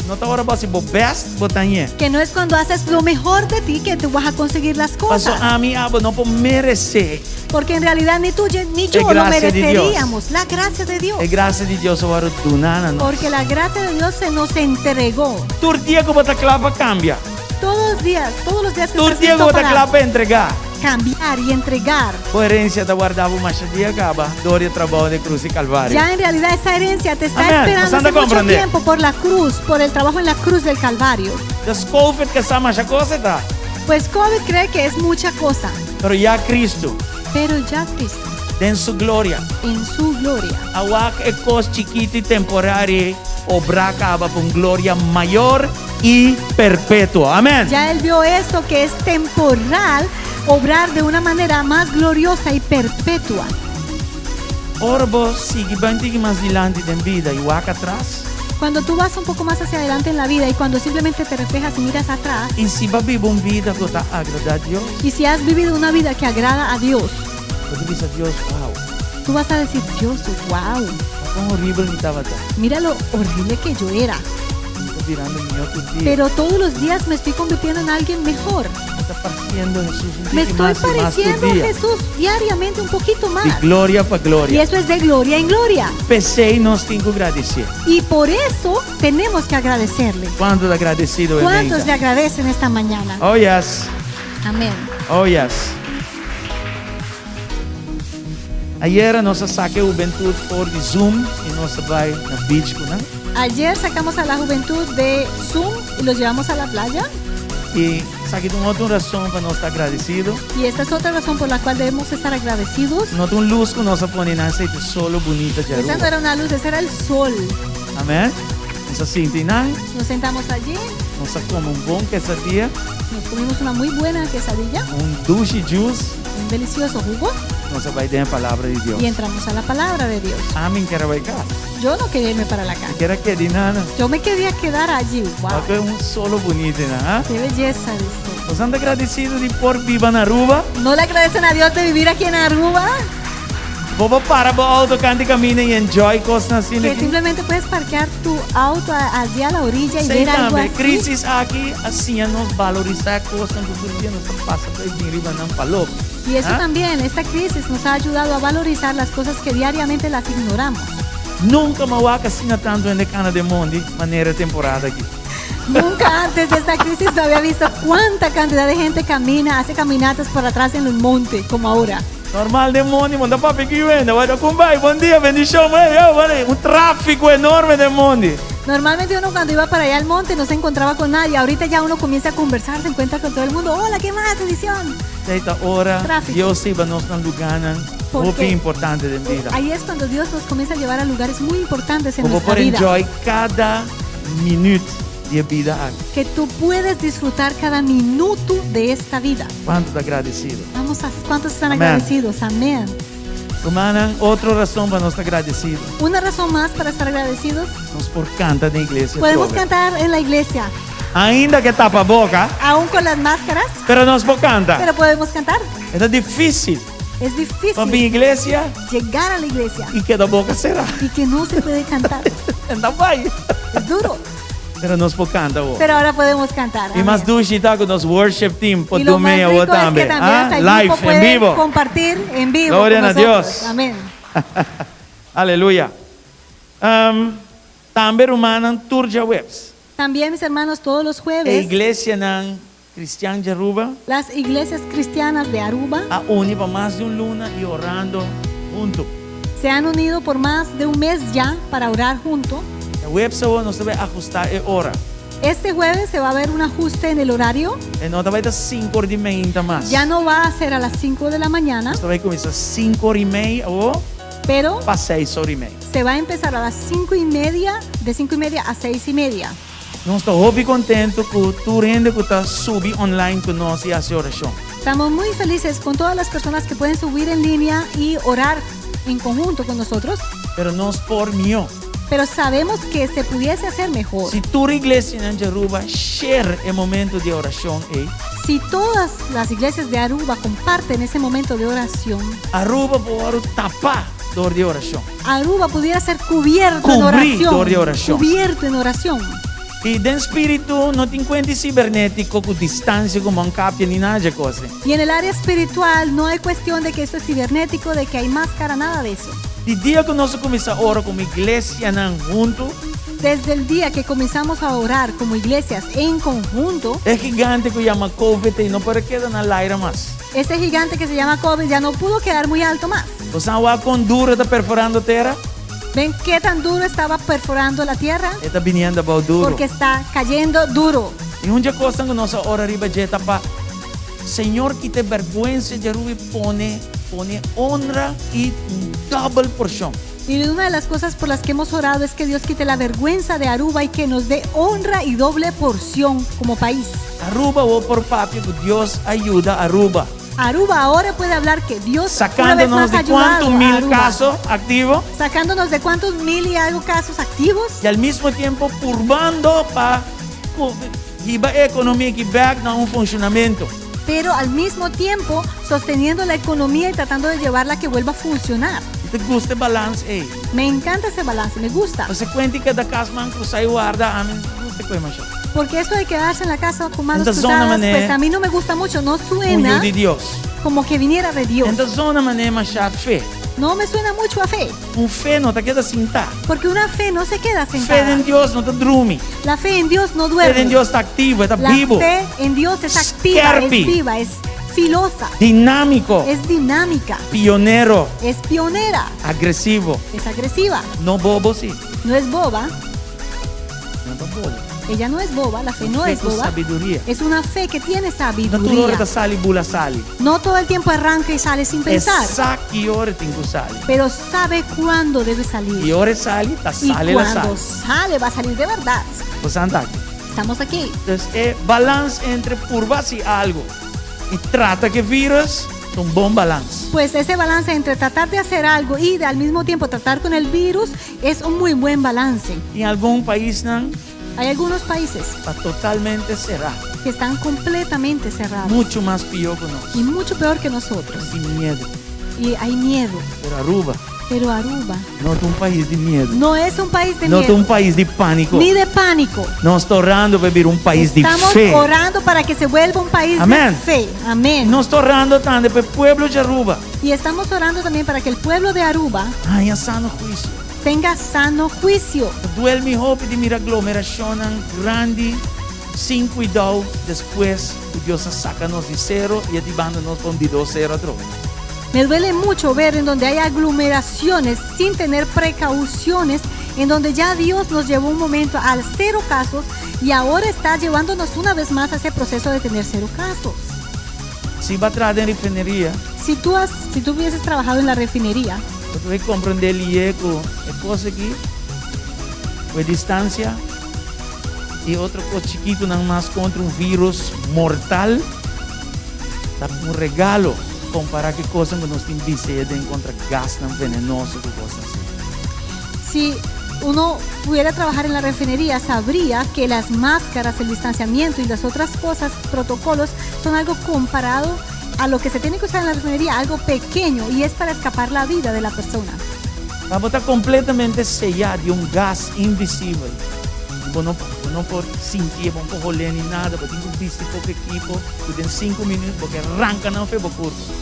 No ta ora bo hasi bo best bo ta hañ'é. Que no es cuando haces lo mejor de ti que tú vas a conseguir las Paso cosas. ami abo no por meresé. Porque en realidad ni tú ni yo E lo gracia di Dios. mereceríamos. La gracia de Dios. E gracia di Dios a wòrdu duná na nos. Porque la gracia de Dios se nos entregó. Tur dia ku bo ta kla pa kambia. Todos los días, todos los días que Tur estás dia ku listo bo ta para kla pa entregá. cambiar y entregar. Bo herencia ta warda bo masha dia kaba dor di e trabou den Cruz di Calvario. Ya en realidad esa herencia te está Amén. esperando Nos anda hace mucho comprende. tiempo por la cruz, por el trabajo en la cruz del Calvario. Dus Covid ke sa masha kos e ta. Pues COVID cree que es mucha cosa, Pero ya Cristo, pero ya Cristo, den su gloria, en su gloria, a wak e kos chikito i temporario ei obra kaba pa un gloria mayor i perpetuo. Amén. ya Él vio esto que es temporal, obrar de una manera más gloriosa y perpetua. Ora bo sigui bai un tiki mas dilanti den bida i wak atras. Cuando tú vas un poco más hacia adelante en la vida y cuando simplemente te reflejas y miras atrás, I si bo a biba un bida ku ta agradá Dios, y si has vivido una vida que agrada a Dios, bo ta bisa Dios, Wow, tú vas a decir, Dios, wow, kon horibel mi tabata. mira lo horrible que yo era. Mi ta birando mihó tur dia. Pero todos los días me estoy convirtiendo en alguien mejor. Mi ta parsiendo Hesus un Me tiki estoy mas i mas tur pareciendo a dia. Jesús diariamente un poquito Di más. gloria pa Y gloria. eso es de gloria en gloria. P'esei nos tin ku gradisié. Y por eso tenemos que agradecerle. Kuantu ta agradesido ¿Cuántos le agradecen esta mañana? Oh yes. Amén. Oh yes. Ayera nos a saka e hubentut for di Zoom i nos a bai na beach ku nan. Ayer sacamos a la juventud de Zoom y los llevamos a la playa. I esaki ta un otro rason pa nos ta agradesido. Y esta es otra razón por la cual debemos estar agradecidos. No ta un lus ku nos a pone nan, esei ta solo bunita dje Esa no Aruba. era una luz, ese era el sol. Amen. Nos a sinti nan, Nos sentamos allí, nos a kome un bon quesadilla, nos comimos una muy buena quesadilla, un dushi juice, un delicioso jugo nos a bai den e palabra di Dios. y entramos a la palabra de Dios. Ami n ker a bai kas. Yo no quería irme para la casa. Mi ker a keda einan. Yo me quería quedar allí. Wow. Wak un solo bunita einan, ha? Qué belleza de sol. Boso ta agradesido di por biba na Aruba? ¿No le agradecen a Dios de vivir aquí en Aruba? Bo por para bo auto kant'i kaminda i enjoy kosnan asina Que aki. simplemente puedes parquear tu auto allí a la orilla y Sei ver algo tambe, así. crisis aki a siña nos valorisá kosnan ku tur dia nos ta pasa pa bin riba nan pa loko. Y eso Ah? también, esta crisis nos ha ayudado a valorizar las cosas que diariamente las ignoramos. Nunka m'a wak asina tantu hende kana den mondi manera e temporada aki. Nunca antes de esta crisis se había visto cuánta cantidad de gente camina, hace caminatas por atrás en el monte, como ahora. Normal den mondi, bo no ta papia ku hende, bo ta kon bai, bon dia, bendishon, un tráfiko enorme den mondi. Normalmente uno cuando iba para allá al monte no se encontraba con nadie. Ahorita ya uno comienza a conversar, se encuentra con todo el mundo. Hola, ¿qué más? Bendición. Esei ta ora Tráfico. Dios ta hiba nos na lugánan Porque hopi importante den bida. Ahí es cuando Dios nos comienza a llevar a lugares muy importantes en Bo nuestra por vida. enjoy kada minüt di e bida aki. Que tú puedes disfrutar cada minuto de esta vida. Kuantu ta agradesido? Vamos a, ¿cuántos están Amén. agradecidos? Amén. Rumannan, otro rason pa nos ta gradesido. Una razón más para estar agradecidos. Nos por kanta den iglesia Podemos atrobe. cantar en la iglesia, Ainda ku e tapaboka, aún con las máscaras, pero nos por kanta. pero podemos cantar. E ta difísil Es difícil pa bin iglesia llegar a la iglesia i keda boka será. y que no se puede cantar. E ta bai. Es duro, Pero nos por kanta awor. pero ahora podemos cantar. I mas dushi ta ku nos worship team por Y lo más duna rico awor es que tambe. también Ah, hasta el live, grupo en puede vivo. compartir en vivo. Gloria con a nosotros. Dios. Amén. Aleluya. Um, tambe rumannan tur djaweps. También, mis hermanos, todos los E jueves, iglesianan kristian di Aruba las iglesias cristianas de Aruba a uni pa mas di un luna i orando huntu. se han unido por más de un mes ya para orar junto. Djaweps awor nos ta bai ahustá e ora. Este jueves se va a ver un ajuste en el horario. E no ta bai ta sinku or di meinta mas. Ya no va a ser a las 5 de la mañana, Nos ta bai kuminsá sinku or i mei awor pero pa seis or i mei. se va a empezar a las 5 y media, de 5 y media a 6 y media. Nos ta hopi kontentu ku tur hende ku ta subi online ku nos i hasi orashon. Estamos muy felices con todas las personas que pueden subir en línea y orar en conjunto con nosotros, Pero nos por mihó. pero sabemos que se pudiese hacer mejor. Si tur iglesianan di Aruba share e momento di orashon ei. Si todas las iglesias de Aruba comparten ese momento de oración, Aruba por wòrdu tapá dor di orashon. Aruba pudiera ser cubierto en Cubrí oración. dor di orashon. Cubierto en oración. I den spiritu no tin kuenta di sibernétiko ku distansia ku mankapia ni nada dje kos ei. Y en el área espiritual no hay cuestión de que esto es cibernético, de que hay máscara, nada de eso. Di dia ku nos a kuminsá ora komo iglesianan huntu, Desde el día que comenzamos a orar como iglesias en conjunto, e gigante ku yama Covid ei no por a keda na laira mas. ese gigante que se llama COVID ya no pudo quedar muy alto más. Bo sa wak kon duru e ta perforando tera? ¿Ven qué tan duro estaba perforando la tierra? E ta biniendo abou duru. Porque está cayendo duro. I un dje kosnan ku nos a ora riba dje ta pa Señor kita e bèrgwensa di Aruba i pone pone honra i un dòbel porshon. Y una de las cosas por las que hemos orado es que Dios quite la vergüenza de Aruba y que nos dé honra y doble porción como país. Aruba awor por papia ku Dios a yuda Aruba. Aruba ahora puede hablar que Dios una vez Sacándonos más ha de ayudado cuánto a mil Aruba. caso activo. Sacándonos de cuántos mil y algo casos activos. Y al mismo tiempo purbando pa hiba e economia aki bek na un funcionamento. Pero al mismo tiempo sosteniendo la economía y tratando de llevarla a que vuelva a funcionar. Mi ta gusta e balans ei. Me encanta ese balance, me gusta. Pasobra kuenta di keda kas man krusá i warda, ami no gusta kue masha. Porque eso de quedarse en la casa con manos No ta zona cruzadas, manera pues a mí no me gusta mucho, no un suena yu di Dios. como que viniera de Dios. No ta zona manera masha fe. No me suena mucho a fe. Un fe no ta keda sintá. Porque una fe no se queda Fe sentada. den Dios no ta drumi. La fe en Dios no duerme. Fe den Dios ta aktivo, ta La bibu. fe en Dios es activa, es Skerpi. viva, es filosa, Dinámiko. es dinámica, Pionero. es pionera, Agresivo. es agresiva. No bobo sí. No es boba, No ta bobo. ella no es boba, la fe no Fe es ku boba. sabiduria. Es una fe que tiene No tur ora sabiduría. ta sali bula sali. No todo el tiempo arranca y sale sin pensar, E sa ki ora e tin ku sali. pero sabe cuándo debe salir. I ora e sali, ta Y sali el a cuando sali. sale, va a salir de verdad. Bo sa aki. Estamos aquí. Dus e balans entre purba hasi algu i trata ku e virus, ta un bon balans. Pues ese balance entre tratar de hacer algo y de al mismo tiempo tratar con el virus es un muy buen balance. Tin algun paisnan Hay algunos países ta totalmente será. que están completamente cerrados Muchu mas pió ku nos. y mucho peor que nosotros. Tin miedu. Y hay miedo. Pero Aruba Pero Aruba no ta un pais di miedu. no es un país de No ta miedo un pais di pániko. ni de pánico. Nos ta orando pa bira un pais di Estamos fe. orando para que se vuelva un país Amén. de fe. Amén. Nos ta orando tambe pa e pueblo di Aruba. Y estamos orando también para que el pueblo de Aruba Haña sano huisio. tenga sano juicio. Ta duel mi hopi di mira aglomerashonnan grandi sin kuidou despues ku Dios a saka nos di sero i a hibando nos pa un di dos sero atrobe. Me duele mucho ver en donde hay aglomeraciones sin tener precauciones, en donde ya Dios nos llevó un momento al cero casos y ahora está llevándonos una vez más a ese proceso de tener cero casos. Si bo a traha den refineria, Si tú, has, si tú hubieses trabajado en la refinería, bo ta komprondé lihé ku e kos aki, ku e distansia i otro kos chikitunan mas kontra un virus mortal, ta un regalo. Kompará ku e kosnan ku nos tin bisti den kontra gasnan venenoso ku kosnan asina. Si uno pudiera trabajar en la refinería, sabría que las máscaras, el distanciamiento y las otras cosas, protocolos, son algo comparado a lo que se tiene que usar en la refinería, algo pequeño y es para escapar la vida de la persona. Pa bo ta kompletamente seyá di un gas invisibel, bo no bo no por sintié, bo no por holé ni nada, bo tin ku bisti poko ekipo ku den sinku minüt bo ke ranka nan fe bo kurpa.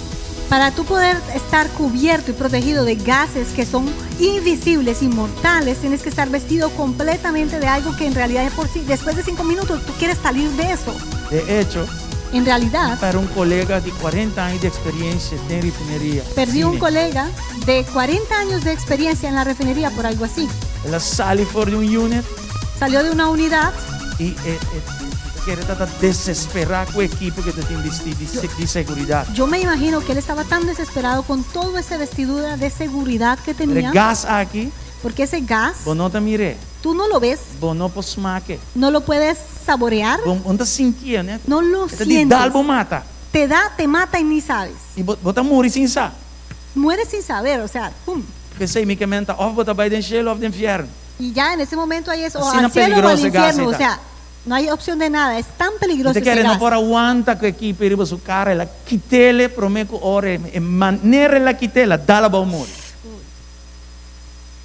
Para tú poder estar cubierto y protegido de gases que son invisibles y mortales, tienes que estar vestido completamente de algo que en realidad de por sí, después de 5 minutos tú quieres salir de eso. De echo, En realidad, pèrdè un kolega di 40 aña di eksperensia den refineria. perdí un Asina. colega de 40 años de experiencia en la refinería por algo así. El a sali for di un unit Salió de una unidad i e e e kere tabata desesperá ku e ekipo ku e ta tin bistí di di seguridat. Yo me imagino que él estaba tan desesperado con todo ese vestidura de seguridad que Pero e tenía, gas aki, porque ese gas, bo no ta mir'é, tú no lo ves, bo no por smak'é, no lo puedes saborear, bo no ta sintié, ne? no lo E ta di dal sientes. bo mata. Te da, te mata y ni sabes. I bo bo ta muri sin sa. Mueres sin saber, o sea, pum. P'esei mi ke menta òf bo ta bai den shelu òf den fièrnu. Y ya en ese momento ahí es o Asina al cielo o al peligroso e gas infierno, ei o ta. sea, no hay opción de nada, es tan Mi peligroso ta ese kere no gas. por a wanta ku e kipi riba su kara, el a kit'ele promé ku ora e manera el a kit'é, el a dal abou muri.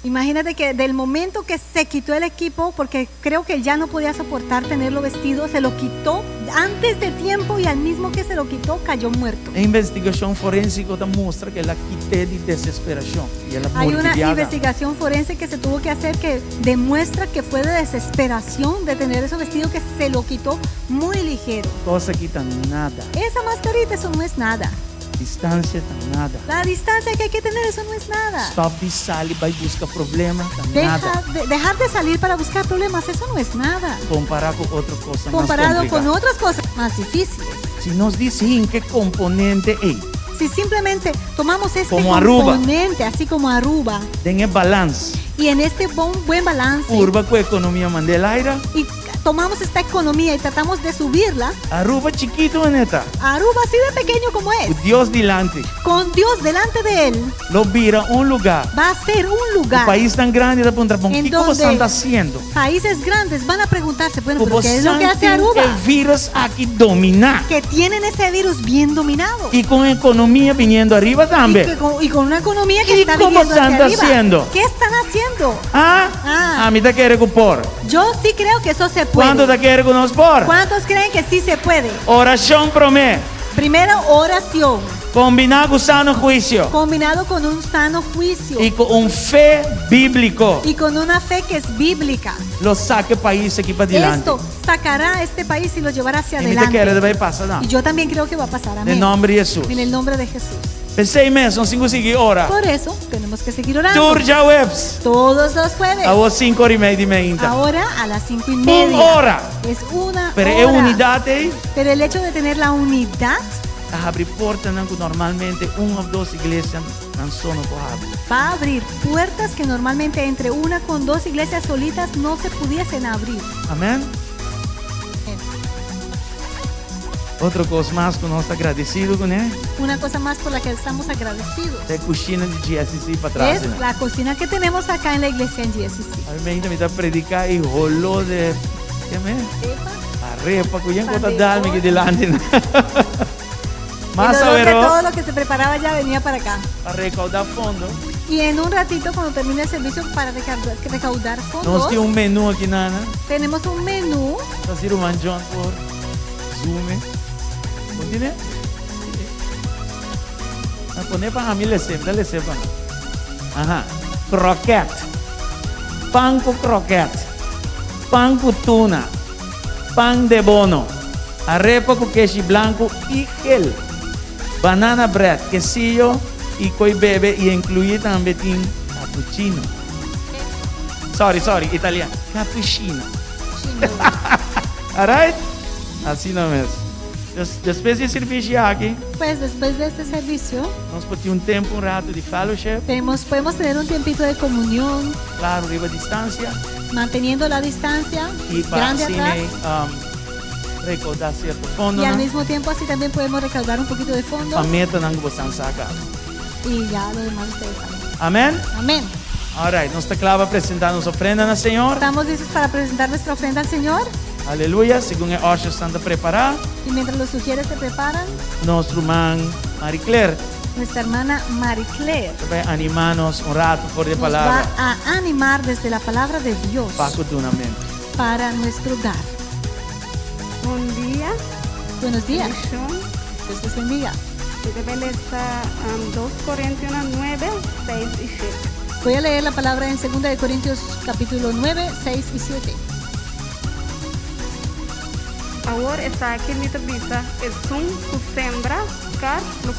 Imagínate que del momento que se quitó el equipo, porque creo que ya no podía soportar tenerlo vestido, se lo quitó antes de tiempo y al mismo que se lo quitó cayó muerto. E investigashon forénsiko ta mustra ku el a kit'é di desesperashon i el a Hay muri una di biaga. investigación forense que se tuvo que hacer que demuestra que fue de desesperación de tener eso vestido que se lo quitó muy ligero. Kos aki ta nada. Esa mascarita, eso no es nada. Distansia ta nada. La distancia que hay que tener, eso no es nada. Stop di sali bai buska problema ta Deja nada. de, dejar de salir para buscar problemas, eso no es nada. Kompará ku otro kosnan mas Comparado con kompliká. otras cosas más difíciles. Si nos di sin ke komponente ei Si simplemente tomamos este Como Aruba. componente, así como Aruba, den e balans, y en este bon, buen balance, purba ku ekonomia mand'é laira. y tomamos esta economía y tratamos de subirla, Aruba chikitu manera ta. Aruba así de pequeño como es, Ku Dios dilanti. con Dios delante de él, Lo bira un lugá. va a ser un lugar. Un paisnan grandi ta puntra bon En kiko donde bosan ta hasiendo? Países grandes van a preguntarse, bueno, Ku pero ¿qué es lo que bosan hace tin Aruba? e virus aki dominá. Que tienen ese virus bien dominado. I ku ekonomia biniendo ariba tambe. Y, que con, y con una economía que ¿Y está cómo viniendo hacia están arriba. haciendo? ¿Qué están haciendo? Ah, Ah. ami ta kere ku por. Yo sí creo que eso se puede. Kuantu ta kere ku nos por? ¿Cuántos creen que sí se puede? Orashon promé. Primero, oración, Kombiná ku sano huisio. combinado con un sano juicio I ku un fe bíbliko. y con una fe que es bíblica. Lo saka e pais aki padilanti. Esto sacará a este país y lo llevará hacia I mi ta kere adelante. ta bai pasa nan. Y yo también creo que va a pasar. Den Amén. nòmber di Hesus. En el nombre de Jesús. P'esei mes, nos tin ku sigui ora. Por eso tenemos que seguir orando. Tur djaweps. Todos los jueves. Awor sinku ora i mei di meinta. Ahora a las cinco y media. Un ora. Es una Pero e hora. unidat ei Pero el hecho de tener la unidad ta habri portanan ku normalmente un òf dos iglesianan so no por habri. va a abrir puertas que normalmente entre una con dos iglesias solitas no se pudiesen abrir. Amèn. Otro kos mas ku nos ta agradesido kuné Una cosa más por la que estamos agradecidos ta e kushina di GSCC patras. es la cocina que tenemos acá en la iglesia en GSCC. Awe mi ta prediká i holó di ke me? Arepa ku yen ku ta dal mi ki dilanti. Mas El olor de aweró todo lo que se preparaba ya venía para acá. pa rekoudá fondo. Y en un ratito, cuando termine el servicio, para recaudar, recaudar fondos, Nos tin un menú aki nan. tenemos un menú. Ta si ruman John por Zoom. Continue. A pone pa ami lese, da lese pa mi. Aha. Kroket. Pan ku kroket. Pan ku tuna. Pan de bono. Arepa ku keshi blanku i gel. Banana bread, kesillo i koi bebe i inkluí tambe tin cappuccino. Sorry, sorry, italiano. Cappuccino. Alright? Asina mes. Des, despues di e servisio aki, Pues después de este servicio, nos por tin un tempu, un ratu di fellowship. tenemos, podemos tener un tiempito de comunión, Klaro, riba distansia. manteniendo la distancia I pa grande asina atrás. um, rekoudá sierto Y al fondonan mismo tiempo así también podemos recaudar un poquito de pa fondos. metanan ku boso sa kaba. Y ya lo demás ustedes saben. Amèn? Amén. Alright, nos ta kla pa presentá nos ofrenda na Señor. Estamos listos para presentar nuestra ofrenda al Señor. Aleluya, segun e ushersnan ta prepará, Y mientras los sugieres se preparan, nos ruman Marie Claire nuestra hermana Marie Claire ta bai animá nos un ratu for di e nos palabra va a animar desde la palabra de Dios pa ku dunamentu. para nuestro dar. Bon dia. Buenos días. Bendishon. Dios les bendiga. Mi ta bai lesa 2 Korintionan 9, 6 i 7. Voy a leer la palabra en 2 de Corintios capítulo 9, 6 y 7. Awor esaki mi ta bisa, esun ku sembra skars lo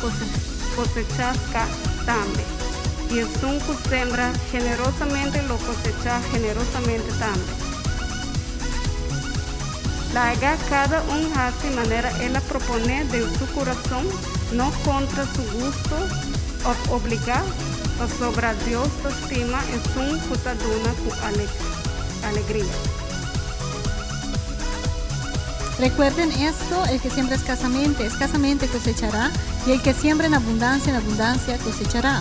kosechá skars tambe, i esun ku sembra generosamente lo kosechá generosamente tambe. Laga kada un hasi manera el a proponé den su kurason, no kontra su gusto òf obligá, pasobra Dios ta stima esun ku ta duna ku alegria. Recuerden esto, el que siembra escasamente, escasamente cosechará, y el que siembra en abundancia, en abundancia cosechará.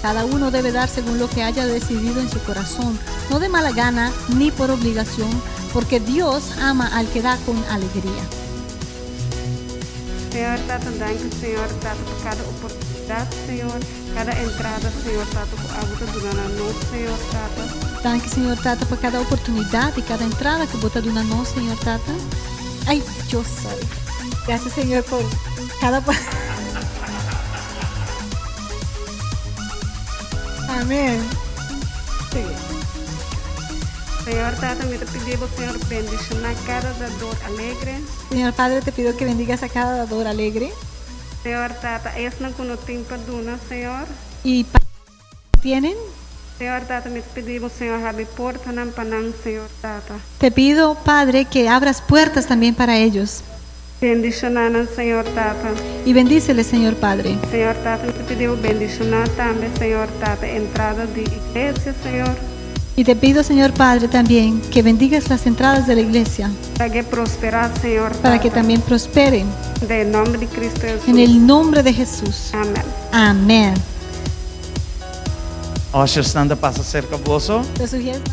Cada uno debe dar según lo que haya decidido en su corazón, no de mala gana ni por obligación, porque Dios ama al que da con alegría. Señor Tata danki Señor Tata pa cada oportunidad Señor cada entrada Señor Tata cu abo ta duna na nos Señor Tata. Danki Señor Tata pa cada oportunidad y cada entrada cu bo ta duna nos Señor Tata. Ay Dios sorry. Gracias Señor por cada Amén. Sigui. Señor Tata mi ta pidi bo Señor bendiciona cada dador alegre. Señor Padre te pido que bendigas a cada dador alegre. Señor Tata esnan cu no tin pa duna Señor. Y pa tienen. Señor Tata mi ta pidi bo Señor habri portanan pa nan Señor Tata. Te pido Padre que abras puertas también para ellos. Bendiciona nan Señor Tata. Y bendíceles Señor Padre. Señor Tata mi ta pidi bo bendiciona tambe Señor Tata entrada di iglesia Señor. Y te pido Señor Padre también que bendigas las entradas de la iglesia. Pa ke prosperá Señor Tata. Para que también prosperen. Den nomber di Cristo Jesús. En el nombre de Jesús. Amén. Amén. Ushersnan ta pasa serka boso. Los ujieres.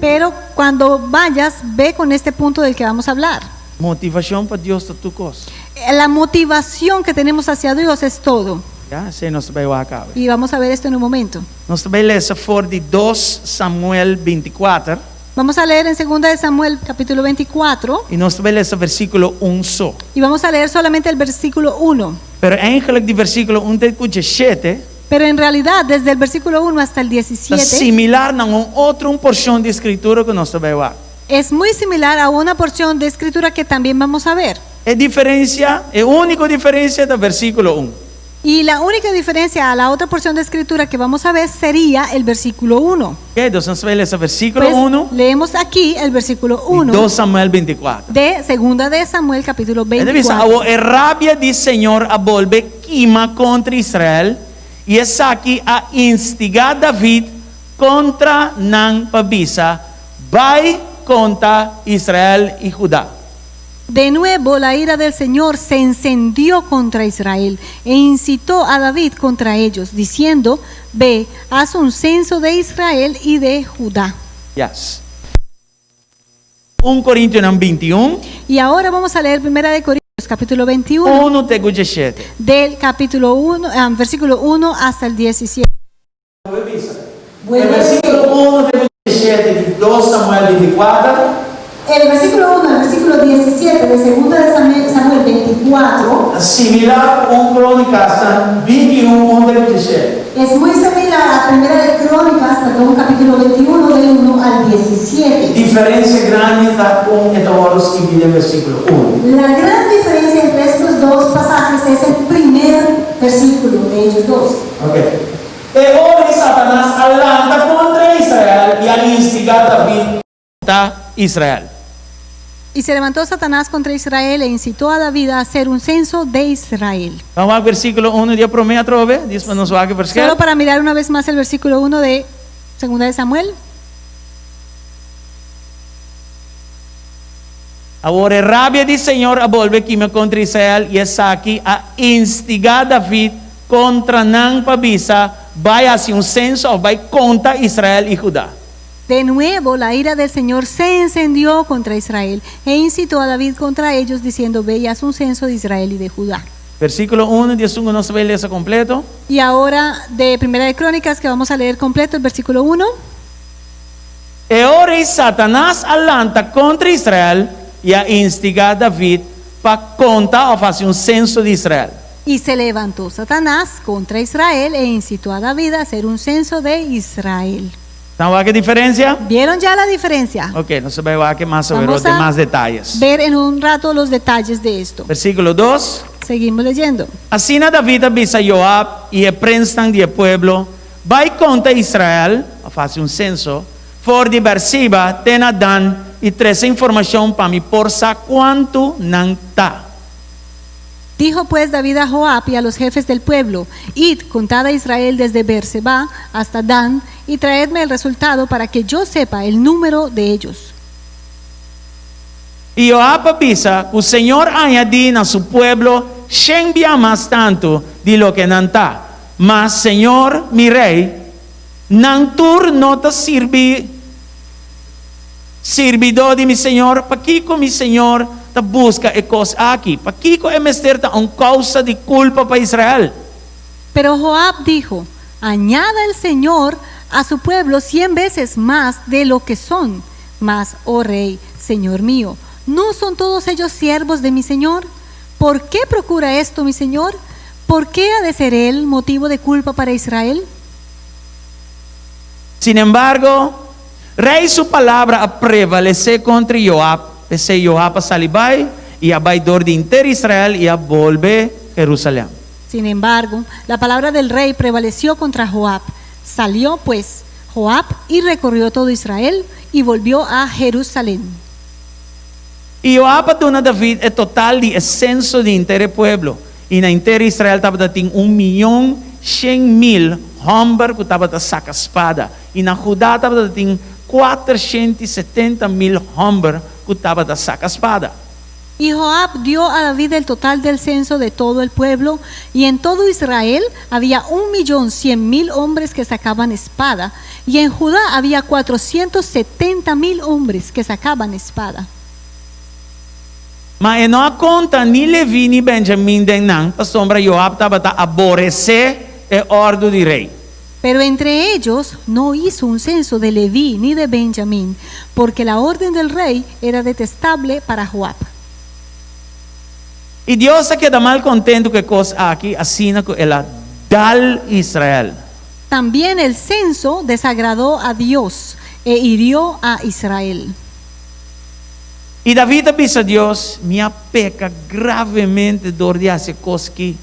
Pero cuando vayas, ve con este punto del que vamos a hablar. Motivashon pa Dios ta tur kos. La motivación que tenemos hacia Dios es todo. Ya, esei nos ta bai wak awe. Y vamos a ver esto en un momento. Nos ta bai lesa for di 2 Samuel 24. Vamos a leer en 2 de Samuel capítulo 24 Y nos ta bai lesa versíkulo 1 so. y vamos a leer solamente el versículo 1. Pero eigenlijk di versíkulo 1 te ku 17 Pero en realidad desde el versículo 1 hasta el ta 17 similar na un otro un porshon di Skritura ku nos ta bai wak. es muy similar a una porción de escritura que también vamos a ver. E diferensia, e úniko diferensia ta versíkulo 1. Y la única diferencia a la otra porción de escritura que vamos a ver sería el versículo 1. Ok, dus nos ta bai lesa versíkulo Pues, 1 leemos aquí el versículo i 1 2 Samuel 24. de Segunda de Samuel capítulo E ta bisa, 24. Awor e rabia di Señor a bolbe kima kontra Israel, i esaki a instigá David kontra nan pa bisa, Bai konta Israel i Judá. De nuevo la ira del Señor se encendió contra Israel e incitó a David contra ellos, diciendo, Ve, haz un censo de Israel y de Judá. Yes. 1 Korintionan 21. Y ahora vamos a leer Primera de Corintios capítulo 21. 1 te ku 17. Del capítulo 1, ah, versículo 1 hasta el 17. E versíkulo 1 te ku 17 di 2 Samuel 24. El versículo 1 al versículo 17 de Segunda de Samuel, Samuel 24 Ta similar ku 1 Krónikasnan 21, 1 te ku 17. es muy similar a Primera de Crónicas, perdón, capítulo 21 del 1 al 17. Diferensia grandi ta kon e ta wòrdu skibí den versíkulo 1. La gran diferencia entre estos dos pasajes es el primer versículo de ellos dos. Ok. E ora ei Satanas a lanta kontra Israel i a instigá David kontra Israel. Y se levantó Satanás contra Israel e incitó a David a hacer un censo de Israel. Ban wak versíkulo 1 di e promé atrobe, djis pa nos wak e verschil. Solo para mirar una vez más el versículo 1 de Segunda de Samuel. Awor e rabia di Señor a bolbe kima kontra Israel i esaki a instigá David kontra nan pa bisa, Bai hasi un senso òf bai konta Israel i Judá. De nuevo la ira del Señor se encendió contra Israel e incitó a David contra ellos, diciendo, Ve y haz un censo de Israel y de Judá. Versíkulo 1 di esun ku nos ta bai lesa kompleto. Y ahora de Primera de Crónicas que vamos a leer completo el versículo 1. E ora ei Satanas a lanta kontra Israel i a instigá David pa konta òf hasi un senso di Israel. Y se levantó Satanás contra Israel e incitó a David a hacer un censo de Israel. Nan wak e diferensia? ¿Vieron ya la diferencia? Ok, nos ta bai wak e mas aweró Vamos den a mas detayes. ver en un rato los detalles de esto. Versíkulo 2. Seguimos leyendo. Asina David a bisa Joab i e prensnan di e pueblo, Bai konta Israel, òf hasi un senso, for di Berseba te na Dan i trese informashon pa mi por sa kuantu nan ta. Dijo pues David a Joab y a los jefes del pueblo, Id, contad a Israel desde Berseba hasta Dan, y traedme el resultado para que yo sepa el número de ellos. I Joab a bisa ku Señor añadí na su pueblo shen bia mas tantu di loke nan ta. Ma, Señor, mi rei, nan tur no ta sirbi sirbidó di mi señor? Pakiko mi señor ta buska e kos aki? Pakiko e mester ta un kousa di kulpa pa Israel? Pero Joab dijo, Añada el Señor a su pueblo cien veces más de lo que son. Mas, oh rey, señor mío, ¿no son todos ellos siervos de mi señor? ¿Por qué procura esto mi señor? ¿Por qué ha de ser él motivo de culpa para Israel? Sin embargo, rei su palabra a prevalesé kontra Joab, p'esei Joab a sali bai i a bai dor di henter Israel i a bolbe Jerusalèm. Sin embargo, la palabra del rey prevaleció contra Joab. Salió, pues, Joab y recorrió todo Israel y volvió a Jerusalén. I Joab a duna David e total di e senso di henter e pueblo, i na henter Israel tabata tin un miyon 100.000 hòmber ku tabata saka spada, i na Judá tabata tin 470.000 hòmber ku tabata saka spada. Y Joab dio a David el total del censo de todo el pueblo, y en todo Israel había 1.100.000 hombres que sacaban espada, y en Judá había 470.000 hombres que sacaban espada. Ma e no a konta ni Leví ni Benjamin den nan, pasobra Joab tabata aboresé e òrdu di rei. Pero entre ellos no hizo un censo de Leví ni de Benjamín, porque la orden del rey era detestable para Joab. I Dios a keda mal kontentu ku e kos aki, asina ku el a dal Israel. También el censo desagradó a Dios e hirió a Israel. I David a bisa Dios, Mi a peka gravemente dor di hasi e kos ki.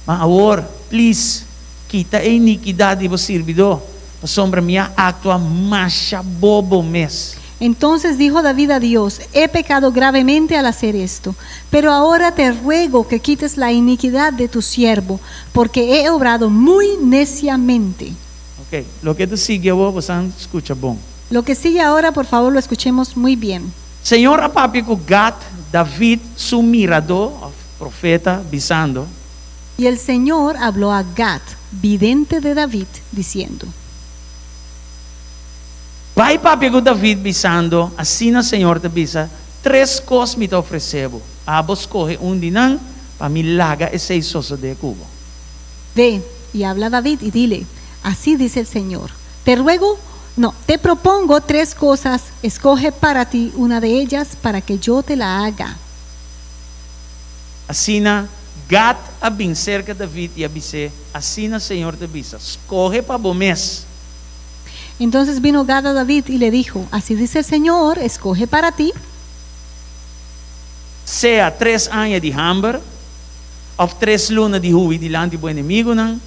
Ma awor, please, kita e inikidat di bo sirbidó, pasobra mi a aktua masha bobo mes. Entonces dijo David a Dios, he pecado gravemente al hacer esto, pero ahora te ruego que quites la iniquidad de tu siervo, porque he obrado muy neciamente. Ok, loke ta sigui awor, boso skucha bon. Lo que sigue ahora, por favor, lo escuchemos muy bien. Señor a papia ku Gad, David, su miradó, òf profeta, bisando. Y el Señor habló a Gad, vidente de David, diciendo. Bai papia ku David bisando, Asina Señor ta bisa, Tres kos mi ta ofresé bo, abo skohe un di nan, pa mi laga esei sosodé ku bo. Ve, y habla a David y dile, Así dice el Señor, Te ruego, no, te propongo tres cosas, escoge para ti una de ellas para que yo te la haga. Asina Gad a bin serka David i a bis'é, Asina Señor ta bisa, Skohe pa bo mes. Entonces vino Gad a David y le dijo, Así dice el Señor, escoge para ti. Sea tres aña di hamber, òf tres luna di hui dilanti bo enemigunan,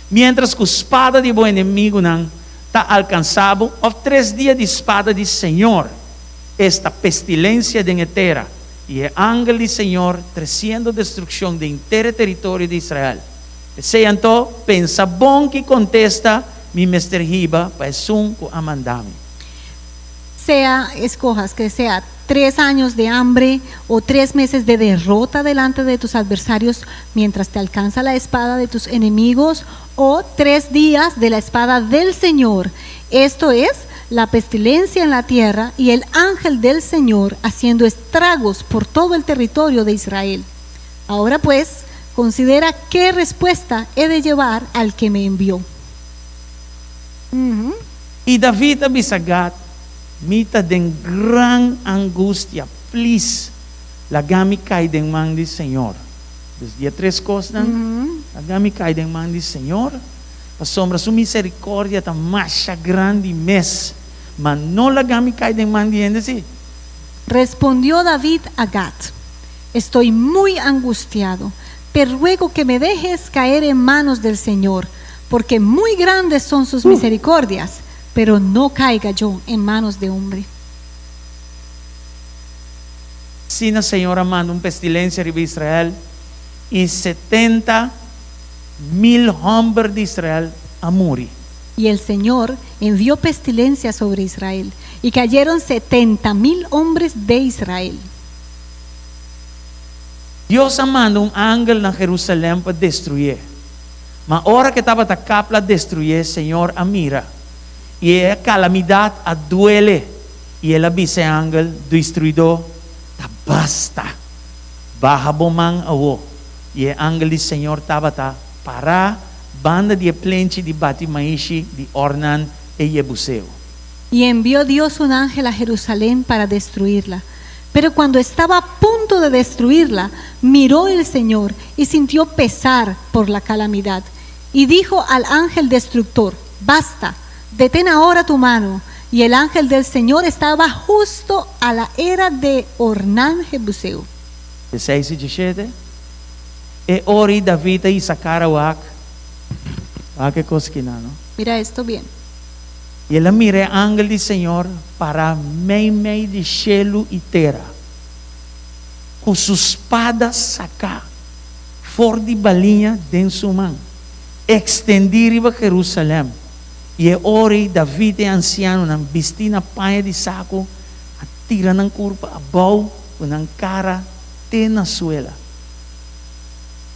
miéntras ku spada di bo enemigunan ta alkansá bo, òf tres dia di spada di Señor, esta pestilensia den e tera, i e angel di Señor tresiendo destrukshon den henter e teritorio di Israel. P'esei anto, pensa bon ki kontesta mi mester hiba pa esun ku a manda mi. Sea escojas que sea tres años de hambre o tres meses de derrota delante de tus adversarios mientras te alcanza la espada de tus enemigos o tres días de la espada del Señor. Esto es la pestilencia en la tierra y el ángel del Señor haciendo estragos por todo el territorio de Israel. Ahora pues, considera qué respuesta he de llevar al que me envió. I David a bisa Gad, Mi ta den gran angustia, plis, laga mi kai den man di señor. Dus di e tres kosnan, laga mi kai den man di señor, pasobra su miserikòrdia ta masha grandi mes, ma no laga mi kai den man di hende sí. Respondió David a Gad, Estoy muy angustiado, te ruego que me dejes caer en manos del Señor, porque muy grandes son sus misericordias, pero no caiga yo en manos de hombre. Asina Señor a manda un pestilensia riba Israel, i 70.000 hòmber di Israel a muri. Y el Señor envió pestilencia sobre Israel, y cayeron 70.000 hombres de Israel. Dios a manda un angel na Jerusalèm pa destruyé. Ma ora ku e tabata kapla destruyé, Señor a mira, i e kalamidat a duel e, i el a bisa e angel destruidó, Ta basta! Baha bo man awó. I e angel di Señor tabata pará banda di e plenchi di bati maishi di Ornan e jebuseo. Y envió Dios un ángel a Jerusalén para destruirla. Pero cuando estaba a punto de destruirla, miró el Señor y sintió pesar por la calamidad. Y dijo al ángel destructor, Basta, detén ahora tu mano. Y el ángel del Señor estaba justo a la era de Ornán Jebuseo. 16 i 17, E ora ei David a hisa kara wak, wak e kos kinan, no? Mira esto bien. I el a mira e angel di Señor pará meimei di shelu i tera, ku su spada saká for di baliña den su man, ekstendí riba Jerusalèm. I e ora ei David i e ansianonan, bistí na paña di saku, a tira nan kurpa abou ku nan kara te na suela.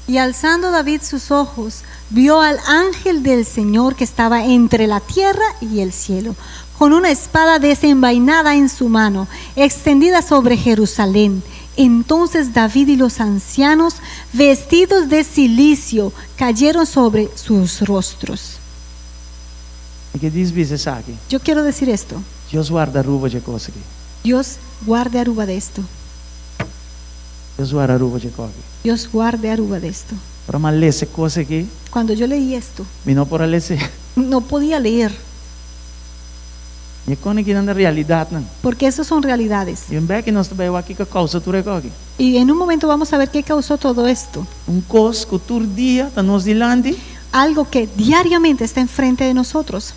Y alzando David sus ojos, vio al ángel del Señor que estaba entre la tierra y el cielo, con una espada desenvainada en su mano, extendida sobre Jerusalén. Entonces David y los ancianos, vestidos de cilicio, cayeron sobre sus rostros. Mi ke djis bisa esaki. Yo quiero decir esto. Dios warda Aruba dje kos aki. Dios guarde Aruba de esto. Dios warda Aruba dje kos aki. Dios guarde Aruba de esto. Ora mi a lesa e kos aki. Cuando yo leí esto. Mi no por a lesa. No podía leer. E kosnan aki ta realidatnan. Porque esas son realidades. I un bèk nos ta bai wak kiko a kousa tur e kos aki. Y en un momento vamos a ver qué causó todo esto. Un kos ku tur dia ta nos dilanti. Algo que diariamente está enfrente de nosotros.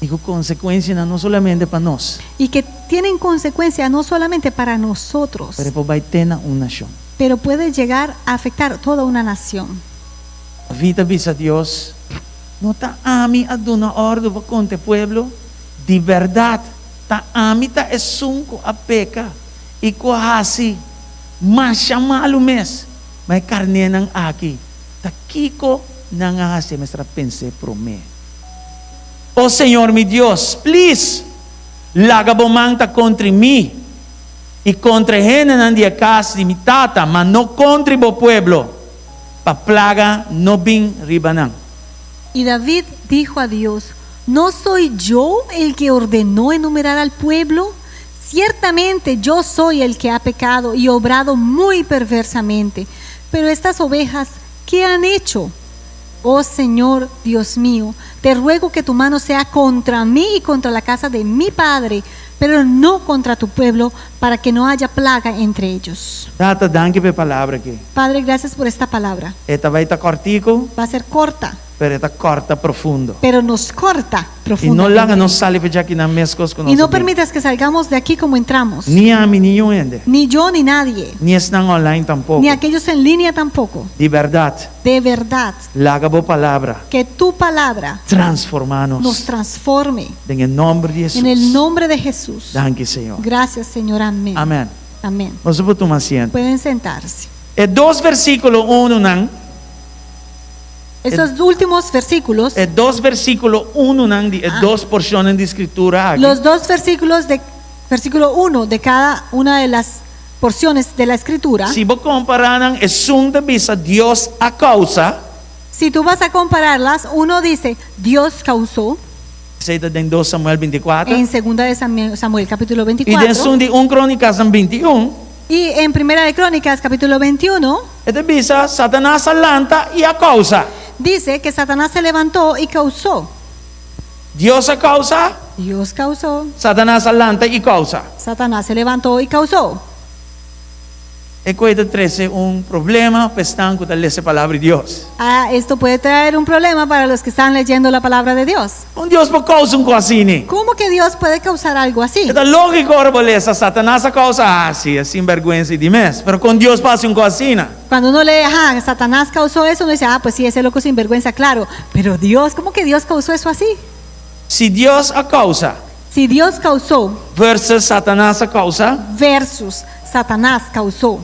I ku konsekuensianan no solamente pa nos. Y que tienen consecuencia no solamente para nosotros. Pero por bai te na un nashon. Pero puede llegar a afectar toda una nación. David a bisa Dios, No ta ami a duna òrdu pa konta e pueblo? Di bèrdat, ta ami ta esun ku a peka i ku a hasi masha malu mes. Ma e karnénan aki, ta kiko nan a hasi? E mester a pens'é promé. O Señor mi Dios, plis, laga bo man ta kontri mi i kontra e hendenan di e kas di mi tata, ma no kontri bo pueblo, pa plaga no bin riba nan. Y David dijo a Dios, ¿No soy yo el que ordenó enumerar al pueblo? Ciertamente yo soy el que ha pecado y obrado muy perversamente. Pero estas ovejas, ¿qué han hecho? Oh Señor, Dios mío, te ruego que tu mano sea contra mí y contra la casa de mi padre, pero no contra tu pueblo, para que no haya plaga entre ellos. Tata, danki pa e palabra aki. Padre, gracias por esta palabra. E ta bai ta kòrtiku. Va a ser corta. Pero e ta kòrta profundo. Pero nos corta I no profundamente. laga nos sali for djakinan meskos ku nos Y no a bin. permitas que salgamos de aquí como entramos. Ni ami ni niun hende. Ni yo ni nadie. Ni esnan online tampoko. Ni aquellos en línea tampoco. Di bèrdat. De verdad. Laga bo palabra. Que tu palabra. Transformá nos. Nos transforme. Den e nòmber di Hesus. En el nombre de Jesús. Danki Señor. Gracias Señor. Amén. Amèn. Amén. Boso por tuma asiento. Pueden sentarse. E dos versíkulo ununan. Estos últimos versículos. E dos versíkulo ununan di e dos porshonnan di Skritura aki. Los dos versículos de versículo uno de cada una de las porciones de la escritura. Si bo kompará nan, esun ta bisa Dios a kousa. Si tú vas a compararlas, uno dice Dios causó. Esei ta den dos Samuel bintikuater. En segunda de Samuel capítulo I den 24. esun di un Krónikasnan bintiun. Y en primera de Crónicas capítulo 21. E ta bisa, Satanas a lanta i a kousa. Dice que Satanás se levantó y causó. Dios a kousa. Dios causó. Satanas a lanta i kousa. Satanás se levantó y causó. E koe ta trese un problema pa esnan ku ta lesa e Palabra di Dios. Ah, esto puede traer un problema para los que están leyendo la palabra de Dios. Kon Dios por kousa un kos asini? ¿Cómo que Dios puede causar algo así? E ta lógiko ora bo lesa, Satanas a kousa, ah, si, e sinbèrgwensa i di mes. Pero kon Dios por hasi un kos asina? Cuando uno lee, ah, Satanás causó eso, uno dice, ah, pues sí, ese loco sinvergüenza, claro. Pero Dios, ¿cómo que Dios causó eso así? Si Dios a kousa. Si Dios causó. Versus Satanas a kousa. Versus Satanás causó.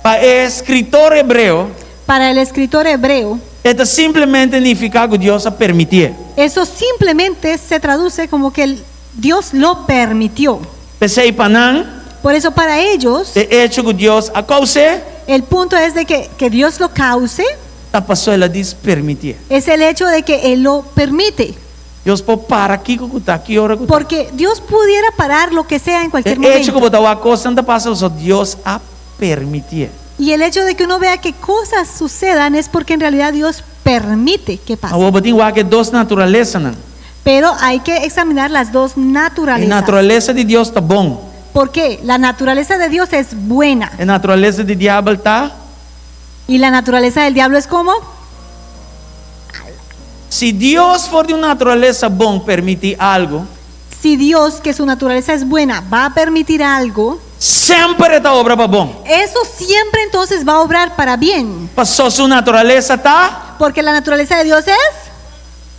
Pa e eskritor hebreo. Para el escritor hebreo. E ta simplemente nifiká ku Dios a permitié. Eso simplemente se traduce como que Dios lo permitió. P'esei pa nan. Por eso para ellos. E echo ku Dios a kous'é. El punto es de que que Dios lo cause. Ta pasó el a dis permitié. Es el hecho de que Él lo permite. Dios por para kiko ku ta, ki ora ku ta. Porque Dios pudiera parar lo que sea en cualquier E echo momento. ku bo ta wak kosnan ta pasa pasobra Dios a permitié. Y el hecho de que uno vea que cosas sucedan es porque en realidad Dios permite que pasen. Awor bo tin wak e dos naturalesanan. Pero hay que examinar las dos E naturalezas. naturalesa di Dios ta bon. Porque la naturaleza de Dios es buena. E naturalesa di diabel ta? Y la naturaleza del diablo es como? Si Dios for di un naturalesa bon permití algu. Si Dios, que su naturaleza es buena, va a permitir algo. Semper e ta obra pa bon. Eso siempre entonces va a obrar para bien. Pasó su naturalesa ta? Porque la naturaleza de Dios es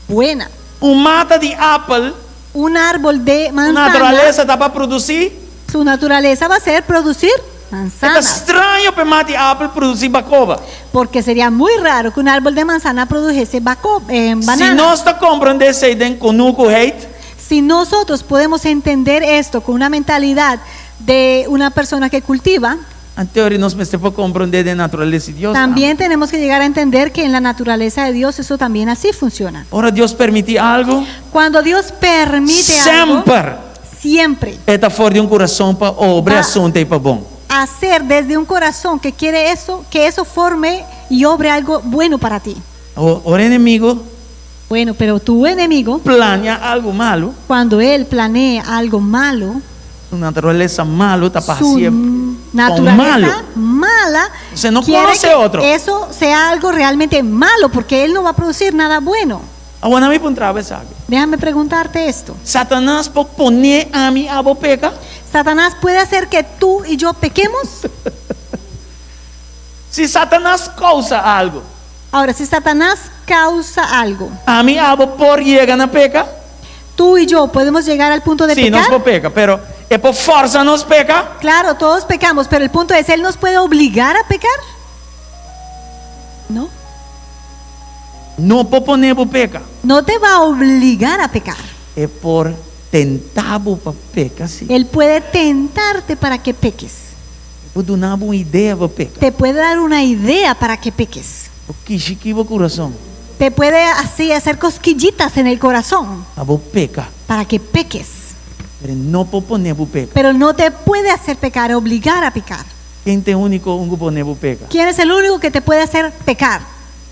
buena. Un mata di apel. Un árbol de Su manzana. naturalesa ta pa produsí. Su naturaleza va a ser producir E ta manzanas. straño pa e mata di apel produsí bakoba. Porque sería muy raro que un árbol de manzana produjese baco, eh, Si bananas. nos ta komprondé esei den kunukuheid. Si nosotros podemos entender esto con una mentalidad de una persona que cultiva, Anto ora nos mester por komprondé den naturalesa di Dios tambe. también tenemos que llegar a entender que en la naturaleza de Dios eso también así funciona. Ora Dios permití algu, Cuando Dios permite algo, semper siempre e ta for di un kurason pa obra e asuntu ei pa bon. hacer desde un corazón que quiere eso, que eso forme y obre algo bueno para ti. Awor, ora enemigo. Bueno, pero tu enemigo, Plania algu malu. cuando él planee algo malo, Su naturalesa malu ta pa su hasié malo. naturaleza mala, Usted no quiere conoce que otro. eso sea algo realmente malo, porque él no va a producir nada bueno. Awor mi puntra bo esaki. Déjame preguntarte esto. Satanas por pone ami abo peka? ¿Satanás puede hacer que tú y yo pequemos? Si Satanas kousa algu. Ahora, si Satanás causa algo, Ami abo por yega na peka? tú y yo podemos llegar al punto de Sí, nos pecar. por peka, pero e por fòrsa nos peka? Claro, todos pecamos, pero el punto es, ¿él nos puede obligar a pecar? No. No por pone bo peka. No te va a obligar a pecar. E por tenta bo pa peka, sí. Él puede tentarte para que peques. E por duna bo un idea pa peka. Te puede dar una idea para que peques. Por kishikí bo kurason. Te puede así hacer cosquillitas en el corazón Pa bo peka. para que peques. Pero no por pone bo peka. Pero no te puede hacer pecar, obligar a pecar. Ken ta e úniko un ku por pone bo peka? ¿Quién es el único que te puede hacer pecar?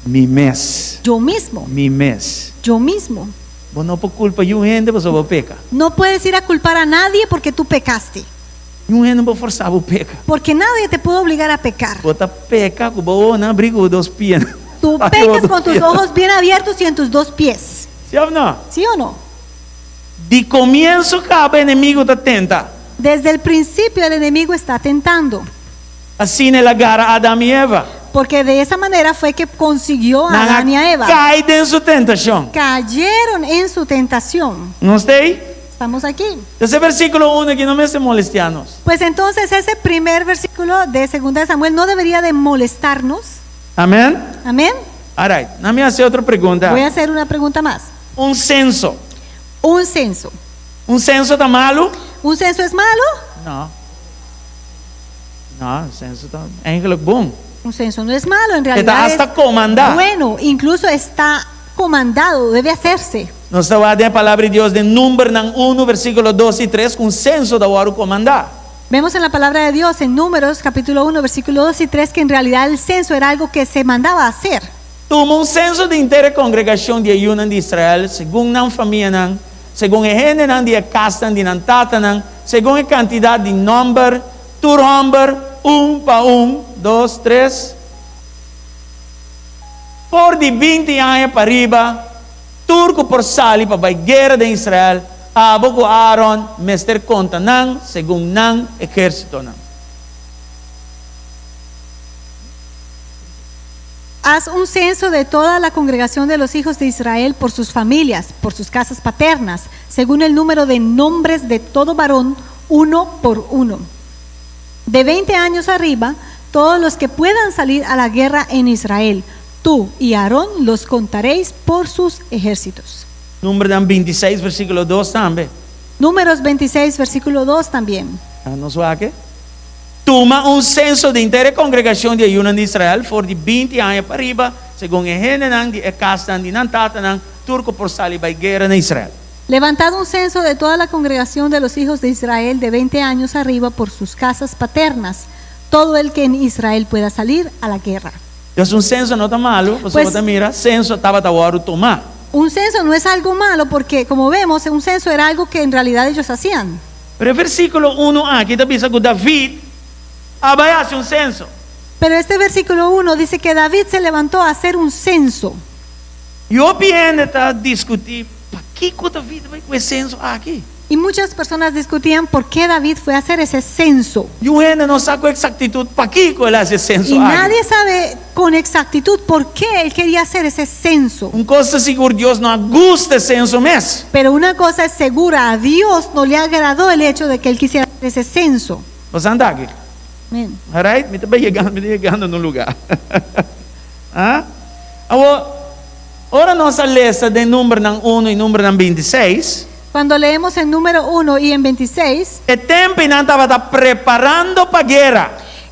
Mi mes. Yo mismo. Mi mes. Yo mismo. Bo no por kulpa niun hende pasobra bo peka. No puedes ir a culpar a nadie porque tú pecaste. Niun hende no por fòrsa bo peka. Porque nadie te puede obligar a pecar. Bo ta peka ku bo wowonan habrí ku bo dos pia. Tú pecas con tus ojos bien abiertos y en tus dos pies. Sí òf no? ¿Sí o no? Di komienso kaba enemigu ta tenta. Desde el principio el enemigo está tentando. Asina el a gara Adam i Eva. Porque de esa manera fue que consiguió a Nan a Adán y a Eva. kai den su tentashon. Cayeron en su tentación. Nos t'ei? Estamos aquí. E versíkulo 1 aki no mester molestiá nos. Pues entonces ese primer versículo de 2 de Samuel no debería de molestarnos. Amèn? Amén. Alright. Laga mi hasi otro pregunta. Voy a hacer una pregunta más. Un senso. Un censo. Un senso ta malu? ¿Un censo es malo? No. No, senso ta eigenlijk bon. Un censo no es malo, en realidad. Está hasta es komandá. Bueno, incluso está comandado, debe hacerse. Nos ta wak den palabra di Dios den Numbernan 1, versíkulo 2 i 3, ku un senso ta wòrdu komandá. Vemos en la palabra de Dios en Números capítulo 1, versículo 2 y 3 que en realidad el censo era algo que se mandaba a hacer. Tuma un senso di henter e kongregashon di e yunan di Israel, segun nan famianan, segun e hendenan di e kasnan di nan tatanan, segun e kantidat di nòmber, tur hòmber, un pa un, dos, tres, for di binti aña pa riba, tur ku por sali pa bai guera den Israel, abo ku Aaron mester konta nan segun nan ehérsitonan. Haz un censo de toda la congregación de los hijos de Israel por sus familias, por sus casas paternas, según el número de nombres de todo varón, uno por uno. De 20 años arriba, todos los que puedan salir a la guerra en Israel, tú y Aarón los contaréis por sus ejércitos. Numbernan 26, versíkulo 2 tambe. Números 26, versículo 2 también. Ah, nos wak e? Tuma un senso di henter e kongregashon di e yunan di Israel for di binti aña pa riba, segun e hendenan di e kasnan di nan tatanan, tur ku por sali bai guera na Israel. Levantad un censo de toda la congregación de los hijos de Israel de 20 años arriba por sus casas paternas, todo el que en Israel pueda salir a la guerra. Dus un senso no ta malu, pasobra Pues- bo ta mira, senso tabata wòrdu tumá. Un censo no es algo malo porque, como vemos, un censo era algo que en realidad ellos hacían. Pero e versíkulo unu aki ta bisa ku David a bai hasi un senso. Pero este versículo 1 dice que David se levantó a hacer un censo. I hopi hende ta diskutí pakiko David a bai ku e senso aki. Y muchas personas discutían por qué David fue a hacer ese censo. Niun hende no sa ku eksaktitut pakiko el a hasi e senso Y aki. nadie sabe con exactitud por qué él quería hacer ese censo. Un kos ta sigur, Dios no a gusta e senso mes. Pero una cosa es segura, a Dios no le agradó el hecho de que él quisiera hacer ese censo. Bo sa aki? Amén. Alright? Mi ta bai yegando, mi ta yegando na un lugá. Ah? Awor, ora nos a lesa den Numbernan unu i Numbernan 26, Cuando leemos en número 1 y en 26, E tempu ei nan tabata preparando pa guera.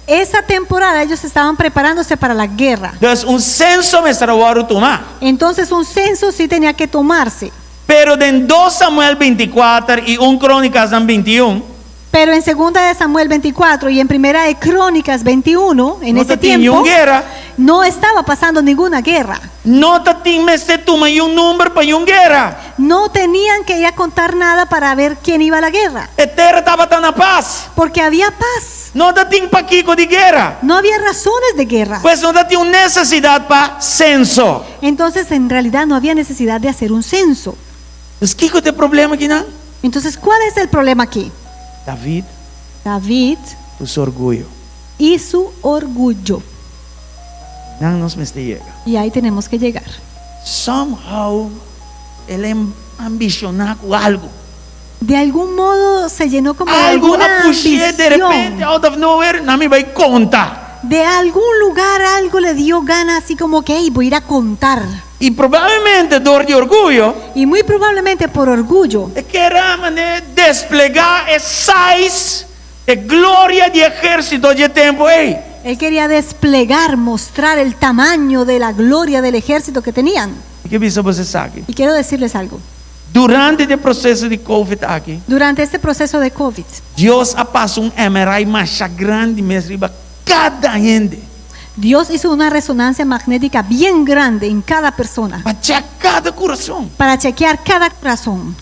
Esa temporada ellos estaban preparándose para la guerra. Dus un senso mester a wòrdu tumá. Entonces un censo sí tenía que tomarse. Pero den 2 Samuel 24 i 1 Krónikasnan 21, Pero en segunda de Samuel 24 y en primera de Crónicas 21, en no ese tatin tiempo, niun guera. No estaba pasando ninguna guerra. No tabatin mester tuma un number pa un guera. No tenían que ir a contar nada para ver quién iba a la guerra. E tera tabata na pas. Porque había paz. No tabatin pakiko di guera. No había razones de guerra. Pues no tabatin un nesesidat pa senso. Entonces, en realidad no había necesidad de hacer un censo. Pues kiko ta e problema akinan? Entonces, ¿cuál es el problema aquí? David David ku su orguyo. y su orgullo. Einan nos mester yega. Y ahí tenemos que llegar. Somehow el a ambishoná ku algu. De algún modo se llenó como de Algu alguna a push'é di repente ambición. out of nowhere, laga mi bai konta. De algún lugar algo le dio gana, así como que "Hey, voy a ir a contar". I probablemente dor di orguyo. Y muy probablemente por orgullo. E ker a manera desplegá e size, e gloria di ehérsito di e tempu ei. Él quería desplegar, mostrar el tamaño de la gloria del ejército que tenían. Mi ke bisa boso esaki. Y quiero decirles algo. Durante e proseso di COVID aki, Durante este proceso de COVID, Dios a pasa un MRI mas grandi mes riba kada hende. Dios hizo una resonancia magnética bien grande en cada persona. Pa check kada kurason. Para chequear cada corazón.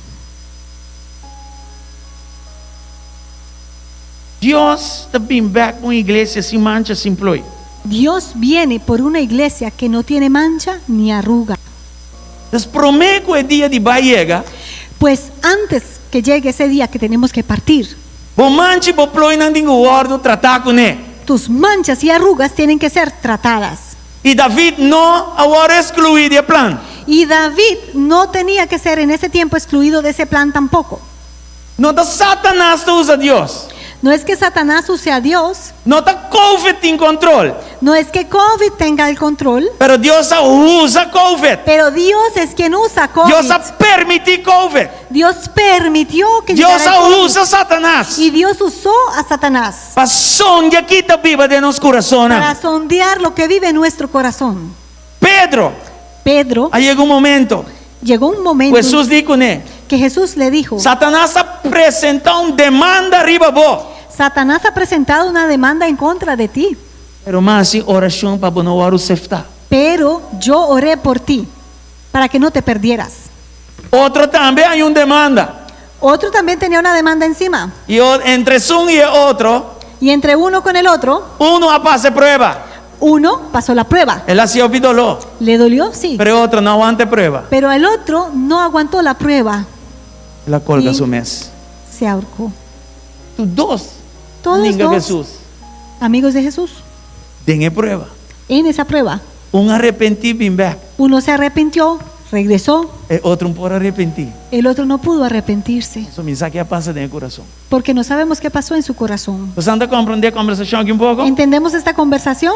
Dios ta bin bèk ku un iglesia sin mancha, sin ploi. Dios viene por una iglesia que no tiene mancha ni arruga. Pues promé ku e dia di bai yega. Pues antes que llegue ese día que tenemos que partir, Bo mancha i bo ploinan tin ku wòrdu tratá kuné. Tus manchas y arrugas tienen que ser tratadas. I David no a wòrdu ekskluí di e plan. Y David no tenía que ser en ese tiempo excluido de ese plan tampoco. No ta Satanas ta usa Dios. No es que Satanás use a Dios, No ta COVID tin kontrol. no es que COVID tenga el control, Pero Dios a usa COVID. pero Dios es quien usa COVID. Dios a permití COVID. Dios permitió que Dios llegara el COVID. usa Satanas. Y Dios usó a Satanás Pa sondia kiko ta biba den nos kurason. para sondear lo que vive en nuestro corazón. Pedro. Pedro. A yega un momento. Llegó un momento Hesus di kuné. que Jesús le dijo, Satanas a presentá un demanda riba bo. Satanás ha presentado una demanda en contra de ti, Pero m'a hasi orashon pa bo no wòrdu seftá. pero yo oré por ti para que no te perdieras. Otro tambe a haña un demanda. Otro también tenía una demanda encima. I entre un i otro, Y entre uno con el otro, unu a pasa prueba. uno pasó la prueba. El a hasi hopi doló. ¿Le dolió? Sí. Pero otro no a wanta e prueba. Pero el otro no aguantó la prueba. El a kolga I- su mes. Se ahorcó. Tur dos. Todos Ninga dos Hesus. amigos de Jesús. Den e prueba. En esa prueba, Un a arepentí bin bèk. uno se arrepintió, regresó, E otro no por a arepentí. el otro no pudo arrepentirse, So mi n' sa ki a pasa den kurason. porque no sabemos qué pasó en su corazón. Boso ta komprondé e kombersashon aki un poko? ¿Entendemos esta conversación?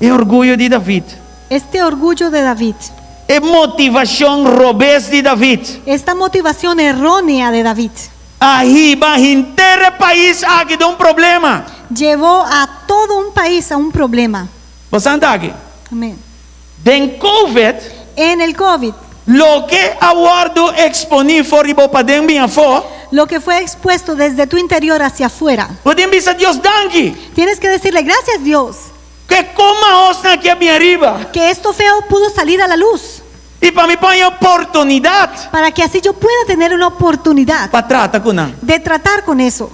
E orguyo di David. Este orgullo de David, E motivashon robes di David. esta motivación errónea de David, A hiba henter e pais aki den un problema. llevó a todo un país a un problema. Boso ta aki? Amén. Den COVID, En el COVID, loke a wòrdu eksponé for di bo paden bin afó, lo que fue expuesto desde tu interior hacia afuera, bo tin bisa Dios danki. tienes que decirle gracias Dios, Ku e kos mahos aki a bin ariba. que esto feo pudo salir a la luz, I pa mi por haña oportunidat para que así yo pueda tener una oportunidad pa trata ku nan. de tratar con eso.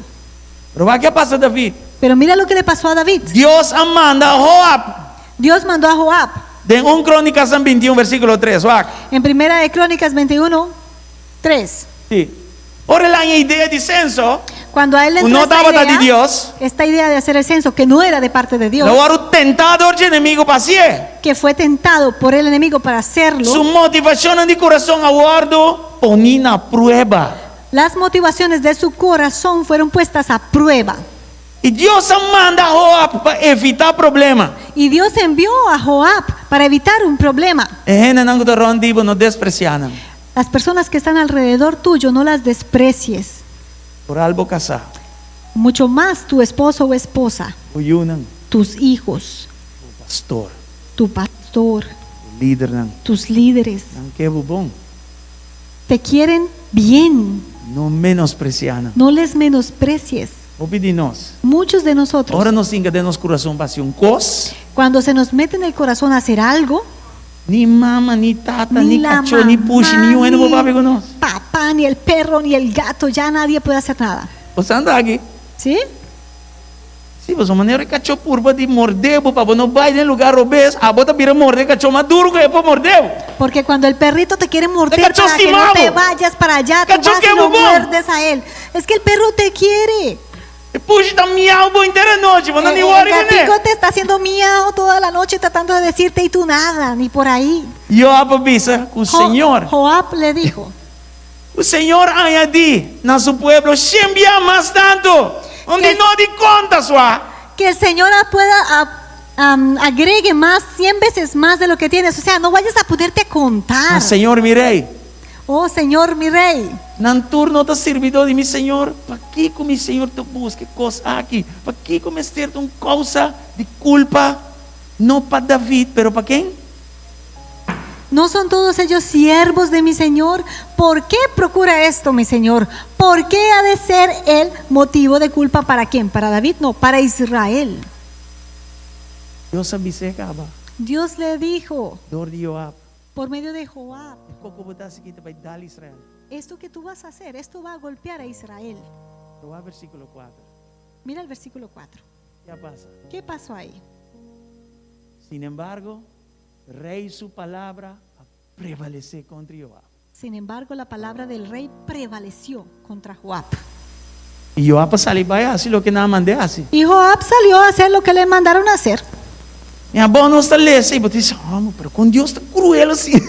Pero wak kiko a pasa David. Pero mira lo que le pasó a David. Dios a manda Joab. Dios mandó a Joab Den 1 Krónika 21, versíkulo 3. Wak. en Primera de Crónicas 21, 3. Si. Ora el a haña e idea di senso. Cuando a él le entró No esta tabata idea, di Dios. esta idea de hacer el censo, que no era de parte de Dios, El a wòrdu tentá dor di enemigu pa hasié. que fue tentado por el enemigo para hacerlo, Su motivashon di kurason a wòrdu poní na prueba. las motivaciones de su corazón fueron puestas a prueba. I Dios a manda Joab pa evitá problema. Y Dios envió a Joab para evitar un problema. E hendenan ku ta rònt di bo no despresiá nan. Las personas que están alrededor tuyo no las desprecies, Foral bo kasá. mucho más tu esposo o esposa, Bo yunan. tus hijos, Pastor. tu pastor, Lidernan. tus líderes. Nan ke bo bon. Te quieren bien, No menospresiá nan. no les menosprecies. Hopi di nos. Muchos de nosotros. Ora nos hinka den nos kurason pa hasi un kos. Cuando se nos mete en el corazón hacer algo. Ni mama, ni tata, Ni ni la kachó, ni pushi, mamá, ni un hende por ni papia ku nos. papá, ni el perro, ni el gato, ya nadie puede hacer nada. Bo sa anda aki? Sí? Sí, pasobra manera e kachó purba di mordé bo pa bo no bai den lugar robes, abo ta bira morde e kachó mas duru ku e por mordé bo. Porque cuando el perrito te quiere morder kachó para que stima no te bo. vayas para allá, tú Kachó vas y ke lo bo bon. muerdes a él. Es que el perro te quiere. E pushi ta miau bo henter anochi, bo no ni El wòri kuné. gatico te está haciendo miau toda la noche tratando de decirte y tú nada, ni por ahí. Joab a bisa ku Señor. Joab le dijo. Ku Señor añadí na su pueblo shen bia mas tantu, un di no di konta sua. Que el Señor pueda agregue más, cien veces más de lo que tienes. O sea, no vayas a ponerte a contar. Ma Señor mi Rey. Oh Señor mi Rey. Nan tur no ta sirbidó di mi Señor? Pakiko mi Señor ta buska e kos aki? Pakiko mester ta un kousa di kulpa, no pa David, pero pa ken? No son todos ellos siervos de mi Señor? Por qué procura esto mi Señor? Por qué ha de ser el motivo de culpa para quién? Para David, no, para Israel. Dios a bis'é kaba. Dios le dijo. Dor di Joab. Por medio de Joab. E koko bo ta hasi ki ta bai dal Israel. Esto que tú vas a hacer, esto va a golpear a Israel. Proba versíkulo kuater. Mira el versículo 4. Ke a pasa? Ke pasó ahí? Sin embargo, rei su palabra a prevalesé kontra Joab. Sin embargo, la palabra del rey prevaleció contra Joab. I Joab a sali bai hasi loke nan a mand'é hasi. Y Joab salió a hacer lo que le mandaron a hacer. Mi abou nos ta lesa i bo ta bisa, Hòmber, pero kon Dios ta kruel asina?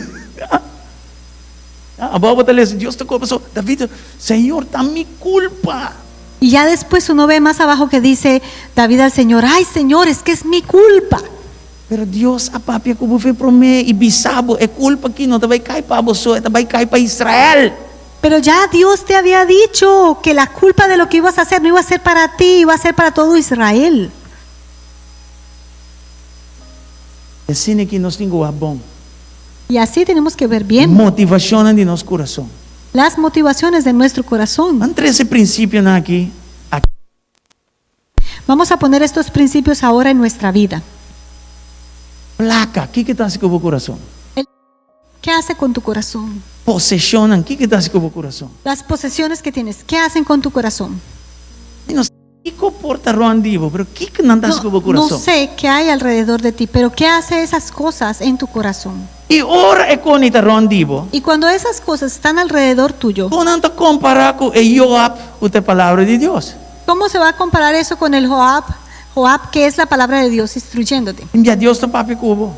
Abou bo ta lesa, Dios ta kruel, pasobra David ta, Señor, ta mi kulpa. Y ya después uno ve más abajo que dice David al Señor, Ay, Señor, es que es mi culpa. Pero Dios a papia ku bo fe promé i bisa bo, e kulpa aki no ta bai kai pa bo so, e ta bai kai pa Israel. Pero ya Dios te había dicho que la culpa de lo que ibas a hacer no iba a ser para ti, iba a ser para todo Israel. I asina aki nos tin ku wak bon. Y así tenemos que ver bien. Motivashonnan di nos kurason. Las motivaciones de nuestro corazón. Ban trese prinsipionan aki. Vamos a poner estos principios ahora en nuestra vida. Plaka, kiko ta hasi ku bo kurason? El Qué hace con tu corazón? Poseshonnan, kiko ta hasi ku bo kurason? Las posesiones que tienes, qué hacen con tu corazón? Mi no sa kiko por ta rònt di bo, pero kiko nan ta hasi ku bo No kurason? sé qué hay alrededor de ti, pero qué hace esas cosas en tu corazón? I ora e koni ta rònt di bo. Y cuando esas cosas están alrededor tuyo. Kon nan ta kompará ku e Joab ku ta e Palabra di Dios? Cómo se va a comparar eso con el Joab, Joab que es la palabra de Dios instruyéndote? Un bia Dios ta papia ku bo.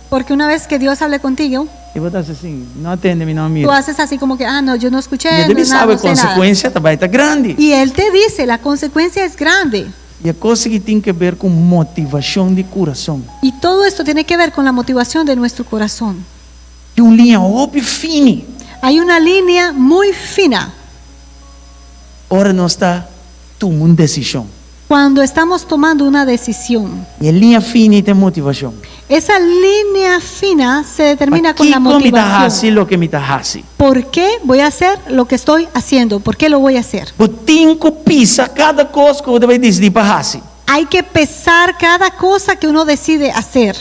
Porque una vez que Dios hable contigo. I bo ta hasi asin, No a tende mi, no a mira. Tú haces así como que, ah, no, yo no escuché, I e no, ta bisa nada, bo e no sé nada. konsekuensia ta bai ta grandi. Y Él te dice, la consecuencia es grande. I e kos aki tin ke ber ku motivashon di kurason. Y todo esto tiene que ver con la motivación de nuestro corazón. Tin un liña hopi fini. Hay una línea muy fina. Ora nos ta tuma un desishon. Cuando estamos tomando una decisión. I e liña fini ta e motivashon. Esa línea fina se determina con la Pakiko mi ta motivación. hasi loke mi ta hasi? Por qué voy a hacer lo que estoy haciendo? Por qué lo voy a hacer? Bo tin ku pisa kada kos ku bo ta bai disidí pa hasi. Hay que pesar cada cosa que uno decide hacer.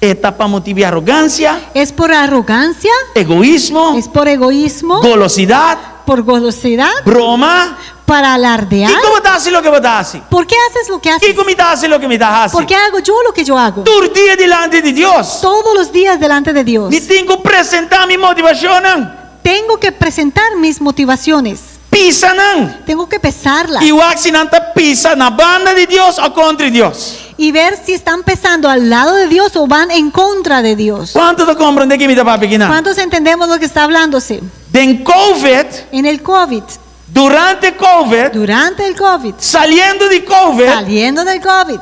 E ta pa motibu di arogansia? Es por arrogancia? Egoismo? Es por egoísmo? Golosidad? Por golosidad? Broma? Para alardear? Kiko bo ta hasi loke bo ta hasi? Por qué haces lo que haces? Kiko mi ta hasi loke mi ta hasi? Por qué hago yo lo que yo hago? Tur dia dilanti di Dios. Todos los días delante de Dios. Mi tin ku presentá mi motivashonnan. Tengo que presentar mis motivaciones. Pisa nan. Tengo que pesarlas. I wak si nan ta pisa na banda di Dios o kontra di Dios. Y ver si están pesando al lado de Dios o van en contra de Dios. Kuantu ta komprendé ki mi ta papia kinan? ¿Cuántos entendemos lo que está hablándose? Den Covid. En el Covid. Durante Covid. Durante el Covid. Saliendo di Covid. Saliendo del Covid.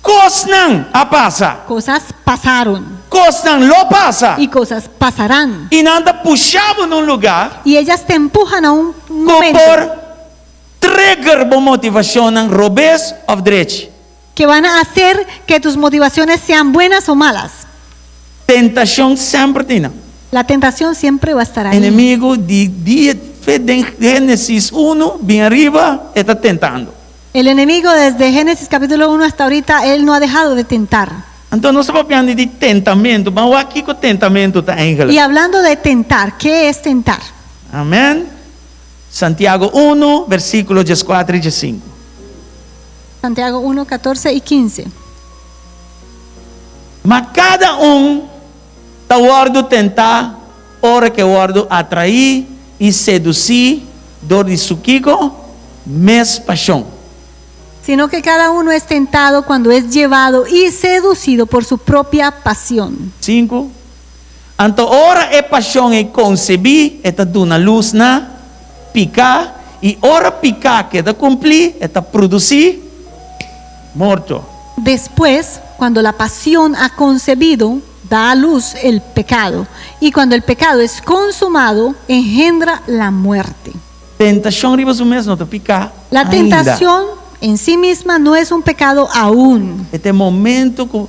Kosnan a pasa. Cosas pasaron. Kosnan lo pasa. Y cosas pasarán. I nan ta pusha bo na un lugá. Y ellas te empujan a un Ku momento. por trigger bo motivashonnan robes òf drechi. Que van a hacer que tus motivaciones sean buenas o malas. Tentashon semper tin nan. La tentación siempre va a estar ahí. Enemigu di dia fe den Génesis uno bin ariba e ta tentando. El enemigo desde Génesis capítulo 1 hasta ahorita, él no ha dejado de tentar. Anto nos ta papiando di tentamentu. Ban wak kiko tentamentu ta Y eigenlijk. hablando de tentar, ¿qué es tentar? Amen. Santiago unu, versíkulo dieskuater i diesinku. Santiago 1, 14 y 15. Ma kada un ta wòrdu tentá ora ku e wòrdu atraí i sedusí dor di su kiko? Mes pashon. Sino que cada uno es tentado cuando es llevado y seducido por su propia pasión. Sinku, Anto ora e pashon ei konsebí, e ta duna lus na piká, i ora piká keda kumplí, e ta produsí morto. Después, cuando la pasión ha concebido, da a luz el pecado, y cuando el pecado es consumado, engendra la muerte. Tentashon riba su mes no ta piká La ainda. tentación en sí misma no es un pecado aún. E ta e momento ku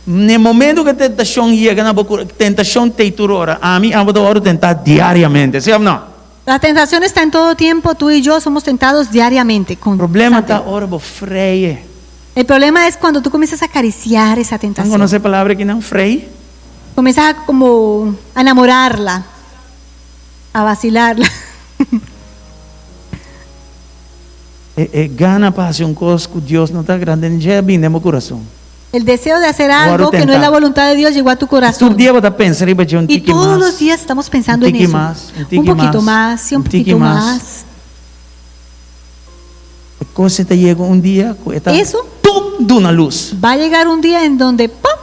n'e momento ku e tentashon yega na bo kura, tentashon t'ei tur ora. Ami, abo ta wòrdu tentá diariamente, sí òf no? La tentación está en todo tiempo, tú y yo somos tentados diariamente, Problema ta constantemente. ora bo frei. El problema es cuando tú comienzas a acariciar esa Nan tentación. konosé e palabra akinan, frei? Comienzas a como a enamorarla, a vacilarla. E e gana pa hasi un kos ku Dios no ta agrada den dje a bini den bo kurason. El deseo de hacer Wòrdu algo que no es tentá. la voluntad de Dios llegó a tu Tur corazón. dia bo ta pensa riba dje un Y tiki todos los mas, días estamos un pensando en tiki eso. mas, un Un tiki poquito mas, más y un un tiki poquito mas. más. E kos ei ta yega un dia ku e ta Eso tum duna lus. va a llegar un día en donde ¡pop!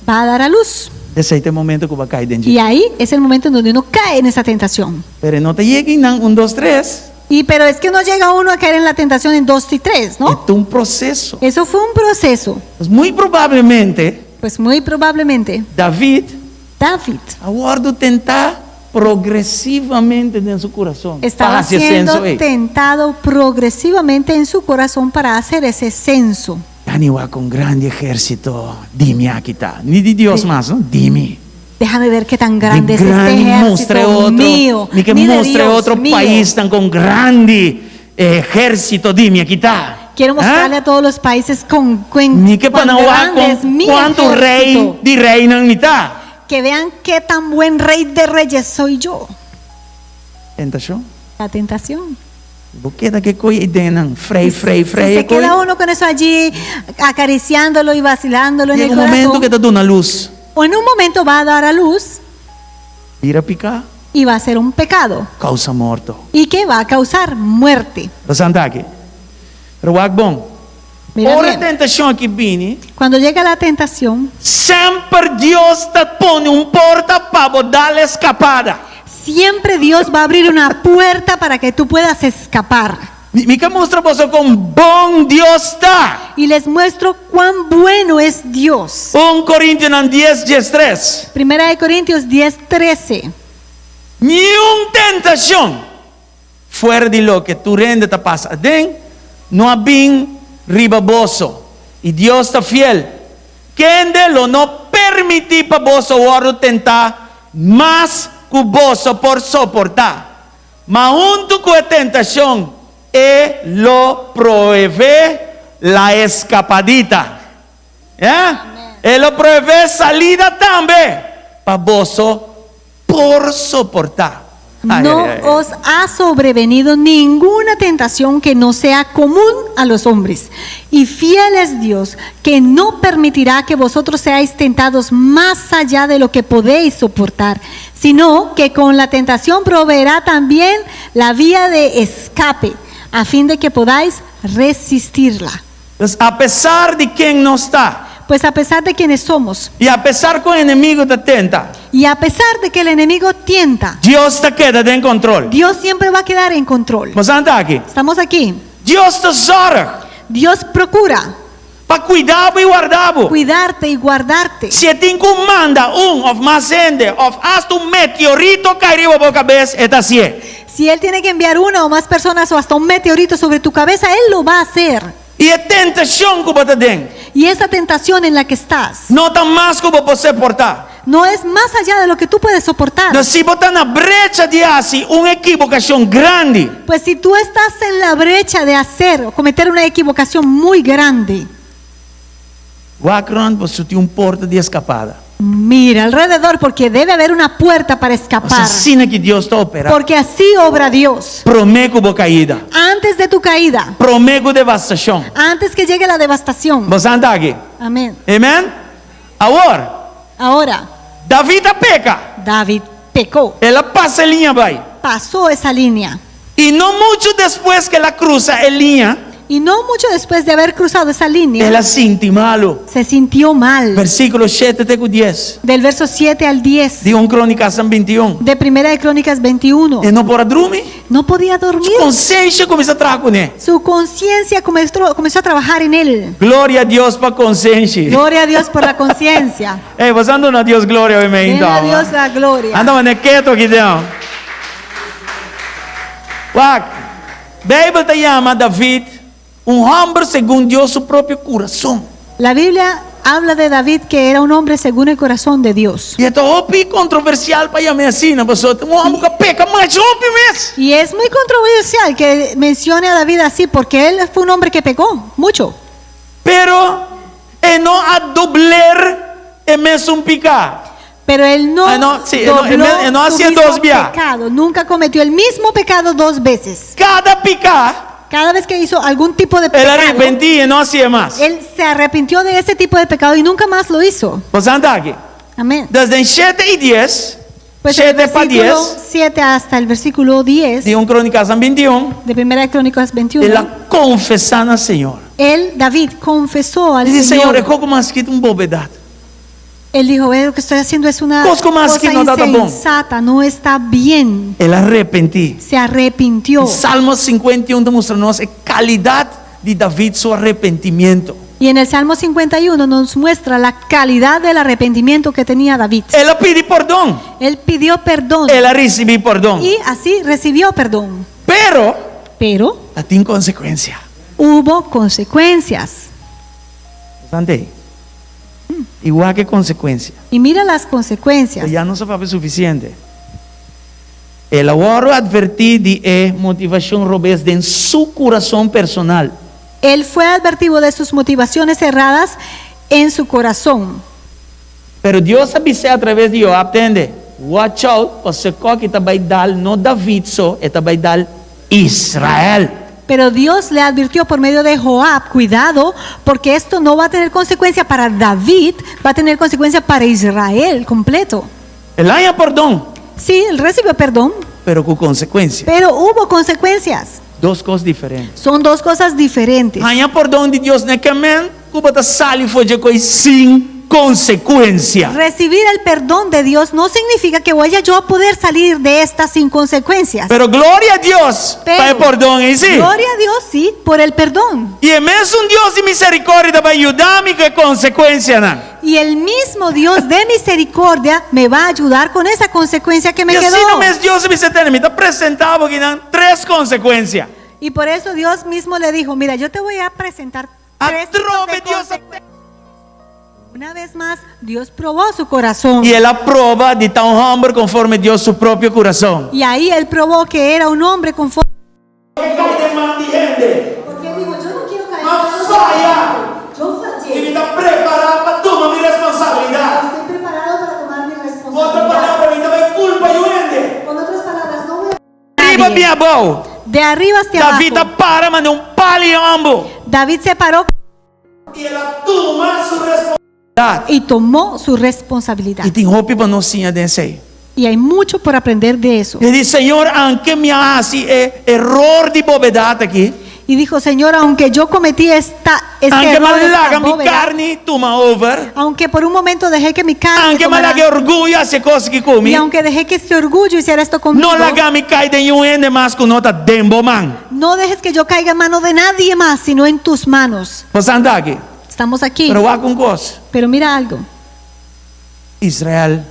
va a dar a luz. Esei ta e momento ku bo a kai den dje. Y ahí es el momento en donde uno cae en esa tentación. Pero e no ta yega einan un dos tres. Y pero es que no llega uno a caer en la tentación en dos y tres, ¿no? E ta un proseso. Eso fue un proceso. Pues muy probablemente Pues muy probablemente David David a wòrdu tentá progresivamente den su kurason pa estaba hasi e siendo senso ei. tentado progresivamente en su corazón para hacer ese censo. Dani wak un grandi ehérsito di mi aki ta. Ni di Dios mas, no, di mi. Déjame ver qué tan grande Di es este grandi mustra e ejército otro. mío. Mi ke Ni de mustra e Dios, otro mío. paisnan kon grandi e ehérsito di mi aki ta. Quiero mostrarle Ah? a todos los países con, con Mi ke cuán pa nan wak grande es kon mi kuantu rei ejército. di reinan mi ta. Que vean qué tan buen rey de reyes soy yo. Tentashon. La tentación. Bo keda ke koi ei den nan, frei, frei, Si frei se e koi. queda uno con eso allí, acariciándolo y vacilándolo en Yega el un momento corazón, ke ta duna lus. o en un momento va a dar a luz Bira piká, y va a ser un pecado. kousa morto. Y que va a causar muerte. Bo sa aki. Pero wak bon. Mira Ora e bien. tentashon aki bini, Cuando llega la tentación, semper Dios ta pone un porta pa bo dal eskapada. siempre Dios va a abrir una puerta para que tú puedas escapar. Mi, mi ke mustra boso kon bon Dios ta. Y les muestro cuán bueno es Dios. Un Korintionan dies, diestres. Primera de Corintios 10, 13. Niun tentashon fuera di loke tur hende ta pasa aden no a bin riba boso. I Dios ta fiel, kende lo no permití pa boso wòrdu tentá mas ku boso por soportá. Ma huntu ku e tentashon e lo proveé la eskapadita. Ya? E lo proveé salida tambe pa boso por soportá. Ay, No ay, ay, ay. os ha sobrevenido ninguna tentación que no sea común a los hombres. Y fiel es Dios, que no permitirá que vosotros seáis tentados más allá de lo que podéis soportar, sino que con la tentación proveerá también la vía de escape, a fin de que podáis resistirla. Pues apesar di ken nos ta. Pues a pesar de quienes somos. I apesar ku enemigu ta tenta. Y a pesar de que el enemigo tienta. Dios ta keda den kontrol. Dios siempre va a quedar en control. Nos ta aki. Estamos aquí. Dios ta zorg. Dios procura. Pa kuida bo i warda bo. Cuidarte y guardarte. Si e tin ku manda un òf mas hende òf asta un meteorito kai riba bo kabes, e ta hasié. Si Él tiene que enviar una o más personas o hasta un meteorito sobre tu cabeza, Él lo va a hacer. I e tentashon ku bo ta den. Y esa tentación en la que estás. No ta mas ku bo por soportá. No es más allá de lo que tú puedes soportar. Anto, si bo ta na brecha di hasi un ekibokashon grandi. Pues si tú estás en la brecha de hacer o cometer una equivocación muy grande. Wak rònt pasobra tin un porta di eskapada. Mira alrededor porque debe haber una puerta para escapar. Asina ku Dios ta operá. Porque así obra Dios. Promé ku bo kaida. Antes de tu caída. Promé ku devastashon. Antes que llegue la devastación. Bo sa aki? Amén. Amen? Awor. Ahora. David a peka. David pecó. El a pasa e liña bai. Pasó esa línea. I no muchu despues ku el a krusa e liña. Y no mucho después de haber cruzado esa línea. El a sinti malu. Se sintió mal. Versíkulo shete te ku dies. Del verso 7 al 10. Di 1 Krónikasnan 21. De Primera de Crónicas 21. E no por a drumi. No podía dormir. Su konsensia a kuminsá traha kuné. Su conciencia comenzó, comenzó a trabajar en él. Gloria a Dios pa konsenshi. Gloria a Dios por la conciencia. Ey, boso a duna Dios gloria hoy Den a Dios la gloria. Anda manera keto aki den. Wak, Beibel ta yama David un hòmber segun Dios su propio kurason. La Biblia habla de David que era un hombre según el corazón de Dios. I e ta hopi kontroversial pa yam'é asina, pasobra ta un hòmber ku a peka masha hopi mes. Y es muy controversial que mencione a David así porque él fue un hombre que pecó mucho. Pero e no a dobler e mesun piká. Pero él no Ah, no, sí, e no, e dobló me- e no su hasié mismo dos bia. pecado. Nunca cometió el mismo pecado dos veces. Kada piká. Cada vez que hizo algún tipo de El a pecado, arepentí i e no hasié mas. él se arrepintió de ese tipo de pecado y nunca más lo hizo. Boso ta aki. Amén. Dus den shete i dies, Pues el shete pa versículo dies, 7 hasta el versículo 10 di 1 Krónikasnan 21, de Primera de Crónicas 21, el a konfesá na Señor. él, David, confesó al E di, Señor. Señor, e kos ku mi a hasi ta un bobedat. Él dijo, "Ve, lo que estoy haciendo es una Kos ku mi a hasi cosa no ta bon. insensata, no está bien. El a arepentí. Se arrepintió. Salmo 51 ta mustra nos e kalidat di David su arepentimiento. Y en el Salmo 51 nos muestra la calidad del arrepentimiento que tenía David. El a pidi pordon. Él pidió perdón. El a risibí pordon. Y así recibió perdón. Pero, Pero tin konsekuensia. hubo consecuencias. Bastante. I wak e konsekuensia. Y mira las consecuencias. Ya nos a papia sufisiente. El a wòrdu atvertí di e motivashon robes den su kurason personal. Él fue advertido de sus motivaciones erradas en su corazón. Pero Dios a bis'é atraves di Joab, Tende, watch out, pasobra e kòki ta bai dal no David so, e ta bai dal Israel. Pero Dios le advirtió por medio de Joab, cuidado, porque esto no va a tener consecuencia para David, va a tener consecuencia para Israel completo. El a haña pordon. Sí, él recibió perdón. Pero ku konsekuensia. Pero hubo consecuencias. Dos kos diferente. Son dos cosas diferentes. Haña pordon di Dios no ke men ku bo ta sali for dje koi sin konsekuensia. Recibir el perdón de Dios no significa que voy a yo a poder salir de esta sin consecuencias. Pero gloria a Dios pa e pordon ei, sí. Gloria a Dios, sí, por el perdón. I e mesun Dios di misericordia ta bai yuda mi ku e konsekuensianan. Y el mismo Dios de misericordia me va a ayudar con esa consecuencia que me I asina quedó. mes Dios a bisa tene, mi ta presentá bo akinan tres konsekuensia. Y por eso Dios mismo le dijo, mira, yo te voy a presentar tres tipos de consecuencias. Una vez más, Dios probó su corazón. I el a proba di ta un hòmber konforme Dios su propio kurason. Y ahí él probó que era un hombre conforme. Porque dijo, yo no quiero caer. Ma faya. Yo fallé. I mi ta prepará pa tuma mi responsabilidat. Estoy preparado para tomar mi Ku otro responsabilidad. palabra, mi ta bai kulpa yu hende. Con otras palabras, no voy a... Riba bin abou. De arriba hacia David abajo. a para manera un pal'i ambu. David se paró I el a tuma su responsabilidat. y tomó su responsabilidad. I tin hopi pa nos siña den esei. Y hay mucho por aprender de eso. E di, Señor, anke mi a hasi e eror di bobedat aki. Y dijo, Señor, aunque yo cometí esta, este Anke error, m'a esta laga mi bobedad, karni tuma over. aunque por un momento dejé que mi carne Anke m'a tomara- laga e orguyo hasi e kos aki ku mi. y aunque dejé que este orgullo hiciera esto conmigo, No laga mi kai den niun hende mas ku no ta den bo man. no dejes que yo caiga en mano de nadie más, sino en tus manos. Boso ta aki. Estamos aquí. Pero wak un kos. Pero mira algo, Israel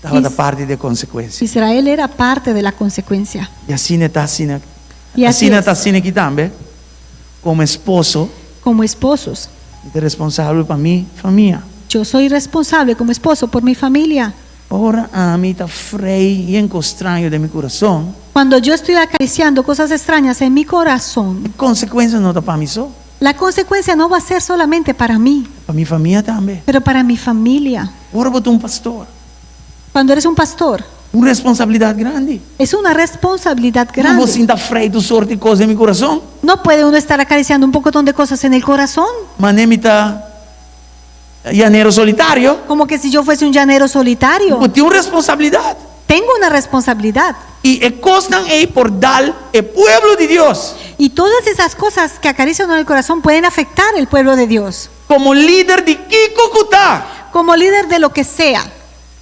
tabata Is- parti di e konsekuensia. Israel era parte de la consecuencia. I asina ta asina. I así Asina es. ta asina aki tambe. Komo esposo, Como esposos, mi ta responsabel pa mi famia. Yo soy responsable como esposo por mi familia. Ora ami ta frei yen kos straño den mi kurason. Cuando yo estoy acariciando cosas extrañas en mi corazón. E konsekuensia no ta pa mi so. La consecuencia no va a ser solamente para mí. Pa mi famia tambe. Pero para mi familia. Ora bo ta un pastor. Cuando eres un pastor. Un responsabilidat grandi. Es una responsabilidad grande. No por sinta frei tur sorti kos den mi kurason. No puede uno estar acariciando un pocotón de cosas en el corazón. Mane mi ta llanero solitario. Como que si yo fuese un llanero solitario. Bo tin un responsabilidat. Tengo una responsabilidad. I e kosnan ei por dal e pueblo di Dios. Y todas esas cosas que acarician en el corazón pueden afectar el pueblo de Dios. Komo lider di kiko ku ta. Como líder de lo que sea.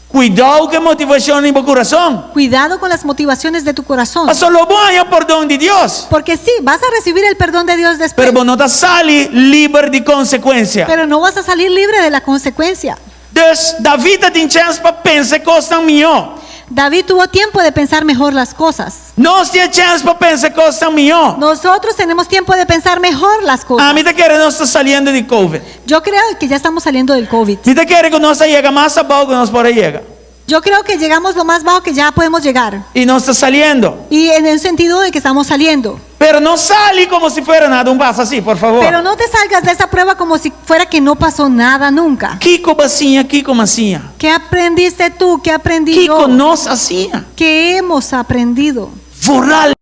Kuidou ku e motivashon di bo kurason. Cuidado con las motivaciones de tu corazón. Pasobra lo bo haña pordon di Dios. Porque sí, vas a recibir el perdón de Dios después. Pero bo no ta sali liber di konsekuensia. Pero no vas a salir libre de la consecuencia. Dus, David ta tin chèns pa pensa e kosnan mihó. David tuvo tiempo de pensar mejor las cosas. Nos tin e chèns pa pensa e kosnan mihó. Nosotros tenemos tiempo de pensar mejor las cosas. Ami ta kere nos ta saliendo di Covid. Yo creo que ya estamos saliendo del Covid. Mi ta kere ku nos a yega mas abou ku nos por a yega. Yo creo que llegamos lo más bajo que ya podemos llegar. I nos ta saliendo. Y en el sentido de que estamos saliendo. Pero no sali como si fuera nada un pasa así, por favor. Pero no te salgas de esa prueba como si fuera que no pasó nada nunca. Kiko b'a siña, kiko m'a siña? ¿Qué aprendiste tú? ¿Qué aprendí Kiko yo? nos a siña? ¿Qué hemos aprendido? Vooral.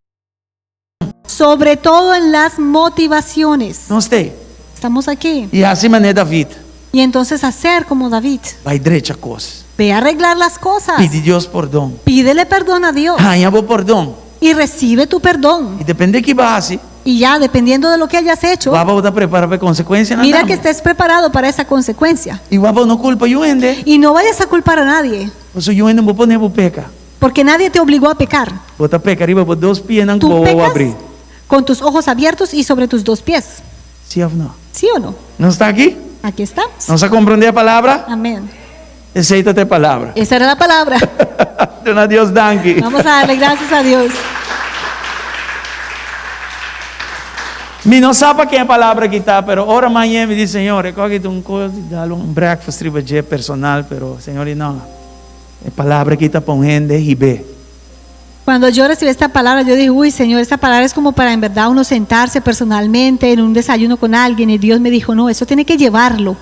Sobre todo en las motivaciones. Nos t'ei. Estamos aquí. I hasi manera David. Y entonces hacer como David. Bai drecha kos. Ve a arreglar las cosas. Pidi Dios pordon. Pídele perdón a Dios. Haña bo pordon. Y recibe tu perdón. I depende ki b'a hasi. Y ya, dependiendo de lo que hayas hecho, Wak pa bo ta prepara pa e konsekuensianan mira tambe. que estés preparado para esa consecuencia. I wak pa bo no kulpa niun hende. Y no vayas a culpar a nadie. Pasobra niun hende no por pone bo peka. Porque nadie te obligó a pecar. Bo ta peka riba bo dos pianan ku Tú bo wowo pecas abrí. con tus ojos abiertos y sobre tus dos pies. Sí òf no? ¿Sí o no? Nos ta aki? Aquí estamos. Nos a komprondé e palabra? Amén. Esei ta e palabra. Esa era la palabra. Duna Dios danki. Vamos a darle gracias a Dios. Mi no sa pa ken e palabra aki ta, pero ora mañe mi di, Señor, e kos aki ta un kos di dal un breakfast riba dje personal, pero Señor di no, e palabra aki ta pa un hende hib'é. Cuando yo recibí esta palabra, yo dije, uy, Señor, esta palabra es como para en verdad uno sentarse personalmente en un desayuno con alguien. Y Dios me dijo, no, eso tiene que llevarlo.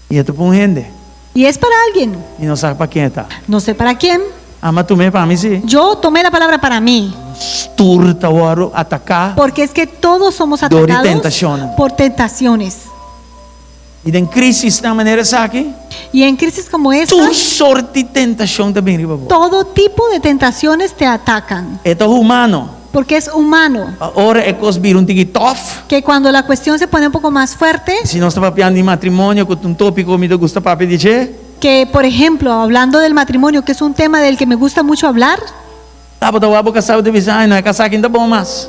I e ta pa un hende. Y es para alguien. Mi no sa pa ken e ta. No sé para quién. Ami a tum'é pa mi sí. Yo tomé la palabra para mí. Tur ta wòrdu ataká. Porque es que todos somos Dor di atacados tentashonnan. por tentaciones. I den krísisnan manera esaki. Y en crisis como esta. Tur sort di tentashon ta bin riba bo. Todo tipo de tentaciones te atacan. E ta humano. Porque es humano. Pa ora e kos bira un tiki tòf. Que cuando la cuestión se pone un poco más fuerte. Si nos ta papiando di matrimonio ku ta un tópiko mi ta gusta papia di dje. Que, por ejemplo, hablando del matrimonio, que es un tema del que me gusta mucho hablar. Tabata wak bo kasá bo ta bisa, Ai no, e kasá aki no ta bon mas.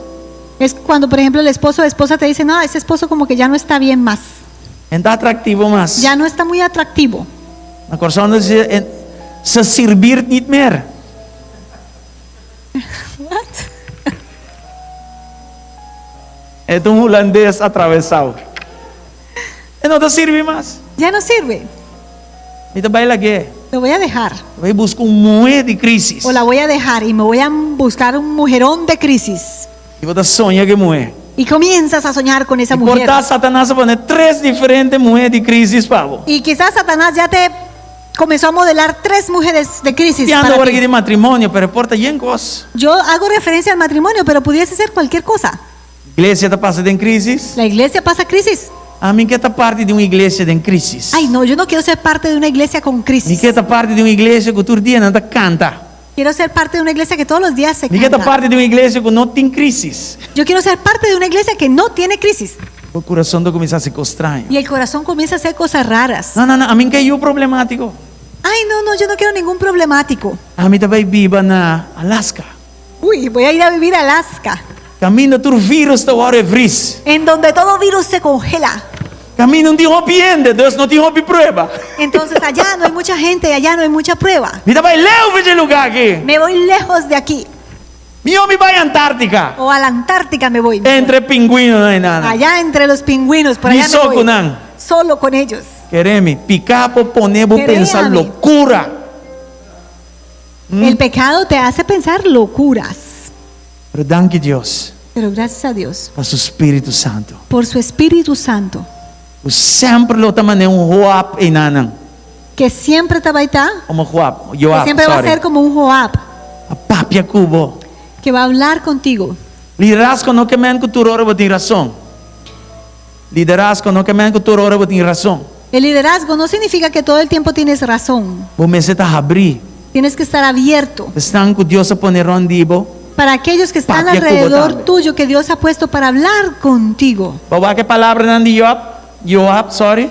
Es cuando, por ejemplo, el esposo o esposa te dice, no, ese esposo como que ya no está bien más. E no ta atraktivo mas. Ya no está muy atractivo. Na Kòrsou nos ta bisa, Ze sirbiert niet meer. What? E ta un hulandes atravesao. E no ta sirbi mas. Ya no sirve. Mi ta bai lag'é. Lo voy a dejar. Bai buska un muhé di krísis. O la voy a dejar y me voy a buscar un mujerón de crisis. I bo ta soña ku e muhé. Y comienzas a soñar con esa I mujer. por ta Satanas a pone tres diferente muhé di krísis pa bo. Y quizás Satanás ya te comenzó a modelar tres mujeres de crisis. Piando Para awor ti. aki di matrimonio, pero e por ta yen kos. Yo hago referencia al matrimonio, pero pudiese ser cualquier cosa. Iglesia ta pasa den krísis. La iglesia pasa crisis. Ami ke ta parti di un iglesia den krísis. Ay, no, yo no quiero ser parte de una iglesia con crisis. Mi ke ta parti di un iglesia ku tur dia nan ta kanta. Quiero ser parte de una iglesia que todos los días se Mi ke ta canta. parti di un iglesia ku no tin krísis. Yo quiero ser parte de una iglesia que no tiene crisis. Bo kurason ta kuminsá hasi kos straño. Y el corazón comienza a hacer cosas raras. No, no, no, ami ke yu problemátiko. Ay, no, no, yo no quiero ningún problemático. Ami ta bai biba na Alaska. Uy, voy a ir a vivir a Alaska. Kaminda tur vírus ta wòrdu e vris. En donde todo virus se congela. Kaminda no tin hopi hende, dus no tin hopi prueba. Entonces allá no hay mucha gente, allá no hay mucha prueba. Mi ta bai leu for dje lugá aki. Me voy lejos de aquí. Mihó mi bai Antártica. O a la Antártica me voy. Entre pingüinonan ei nan. Allá entre los pingüinos, por Mi allá me so voy. ku nan. Solo con ellos. Kere mi, piká por pone bo pensa Créame. lokura. El pecado te hace pensar locuras. Pero danki Dios Pero gracias a Dios pa su Spiritu Santu. por su Espíritu Santo, Ku semper lo ta manera un Joab einanan. que siempre te va a estar, Komo Joab, que Joab, siempre va a sorry. ser como un Joab, A papia ku bo. que va a hablar contigo. Liderazgo no ke men ku tur ora bo tin rason. Liderazgo no ke men ku tur ora bo tin rason. El liderazgo no significa que todo el tiempo tienes razón. Bo mester ta habrí. Tienes que estar abierto Esnan ku Dios a pone rònt di bo. para aquellos que están Papia ku bo alrededor tambe. tuyo que Dios ha puesto para hablar contigo. Bo wak e palabranan di Joab, Joab, sorry.